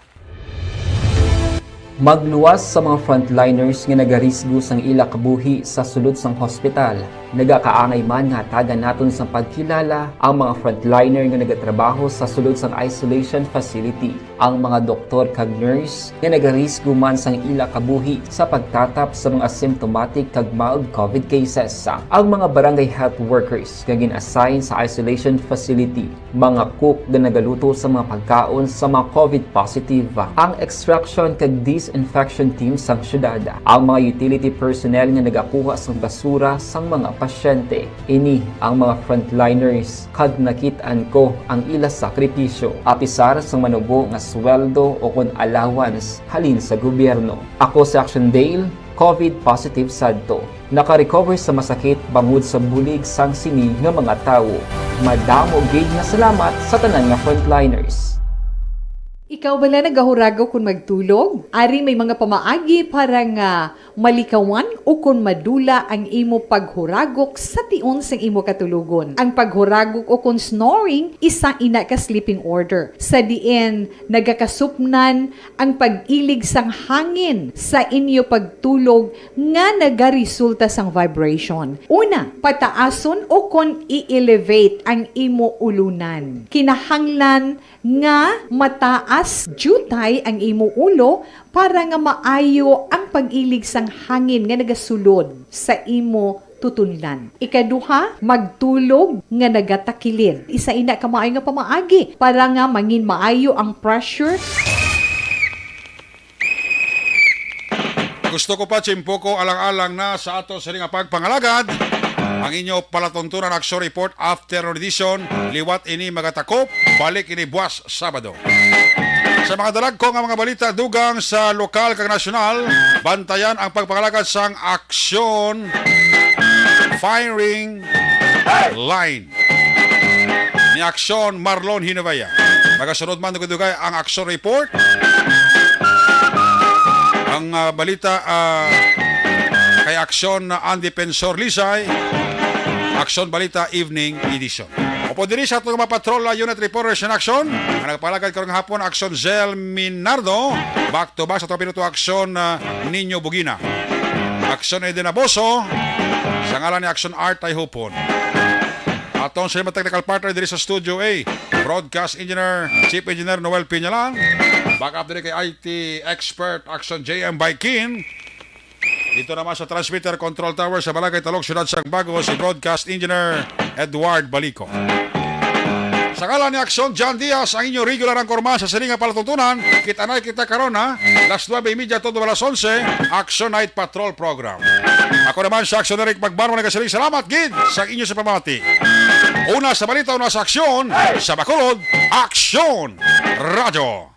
Magluwas sa mga frontliners nga nagarisgo sang ila kabuhi sa sulod sang hospital. Nagakaangay man nga hatagan naton sang pagkilala ang mga frontliner nga nagatrabaho sa sulod sang isolation facility, ang mga doktor kag nurse nga nagarisgo man sang ila kabuhi sa pagtatap sa mga asymptomatic kag mild covid cases, ang mga barangay health workers nga gin-assign sa isolation facility, mga cook nga nagaluto sa mga pagkaon sa mga covid positive, ang extraction kag disinfection team sang syudad, ang mga utility personnel nga nagakuha sang basura sang mga pasyente. Ini ang mga frontliners kag nakit-an ko ang ila sakripisyo. Apisar sang manubo nga sweldo o kon allowance halin sa gobyerno. Ako si Action Dale, covid positive sadto. Naka-recover sa masakit bangod sa bulig sang sini nga mga tawo. Madamo gid nga salamat sa tanan nga frontliners. Ikaw bala nagahuragok kon magtulog? Ari may mga pamaagi para nga malikawan o kon madula ang imo paghuragok sa tion sang imo katulogon. Ang paghuragok o kon snoring isa ina ka sleeping order sa diin nagakasupnan ang pag-ilig sang hangin sa inyo pagtulog nga nagaresulta sang vibration. Una, pataason o kon i-elevate ang imo ulunan. Kinahanglan nga mataas diutay ang imo ulo para nga maayo ang pag-ilig sang hangin nga nagasulod sa imo tutunlan. Ikaduha, magtulog nga nagatakilid. Isa ina ka maayo nga pamaagi para nga mangin maayo ang pressure. Gusto ko pa, Chimpoco, alang-alang na sa ato sini nga pagpangalagad, ang inyo palatuntunan Action Report Afternoon Edition, liwat ini magatakop, balik ini buwas Sabado. Sa mga dalagko nga mga balita dugang sa lokal kag nasyonal, bantayan ang pagpangalagad sang Aksyon Firing Line ni Aksyon Marlon Hinovea. Magasunod man dugay-dugay ang Aksyon Report. Ang ah, balita ah, kay Aksyon Andy Pensor Lisay, Aksyon Balita Evening Edition. Upod diri sa ato nga mga patrol ah, unit reporters in action, ang nagpalagad karong hapon, Aksyon Zel Minardo, back to back sa ato pinuto Aksyon ah, Ninyo Bugina, Aksyon Eden Aboso, sa ngalan ni Aksyon Art Tayhupon. Aton sa mga technical partner diri sa Studio A, Broadcast Engineer, Chief Engineer Noel Piñalang, backup diri kay I T expert Action J M Baikin. Dito naman sa transmitter control tower sa Balagay Talog, Siyudad sang Bago, si Broadcast Engineer Edward Balico. Sa ngalan ni Aksyon John Diaz, ang inyo regular anchorman sa sining nga palatuntunan, kita na kita karon ha, las nuebe y media todo alas onse, Action Night Patrol Program. Ako naman sa Aksyon Eric Magbanwa nagasiling salamat gid sa inyo sa pamati. Una sa balita, una sa aksyon, sa Bacolod, Aksyon Radyo.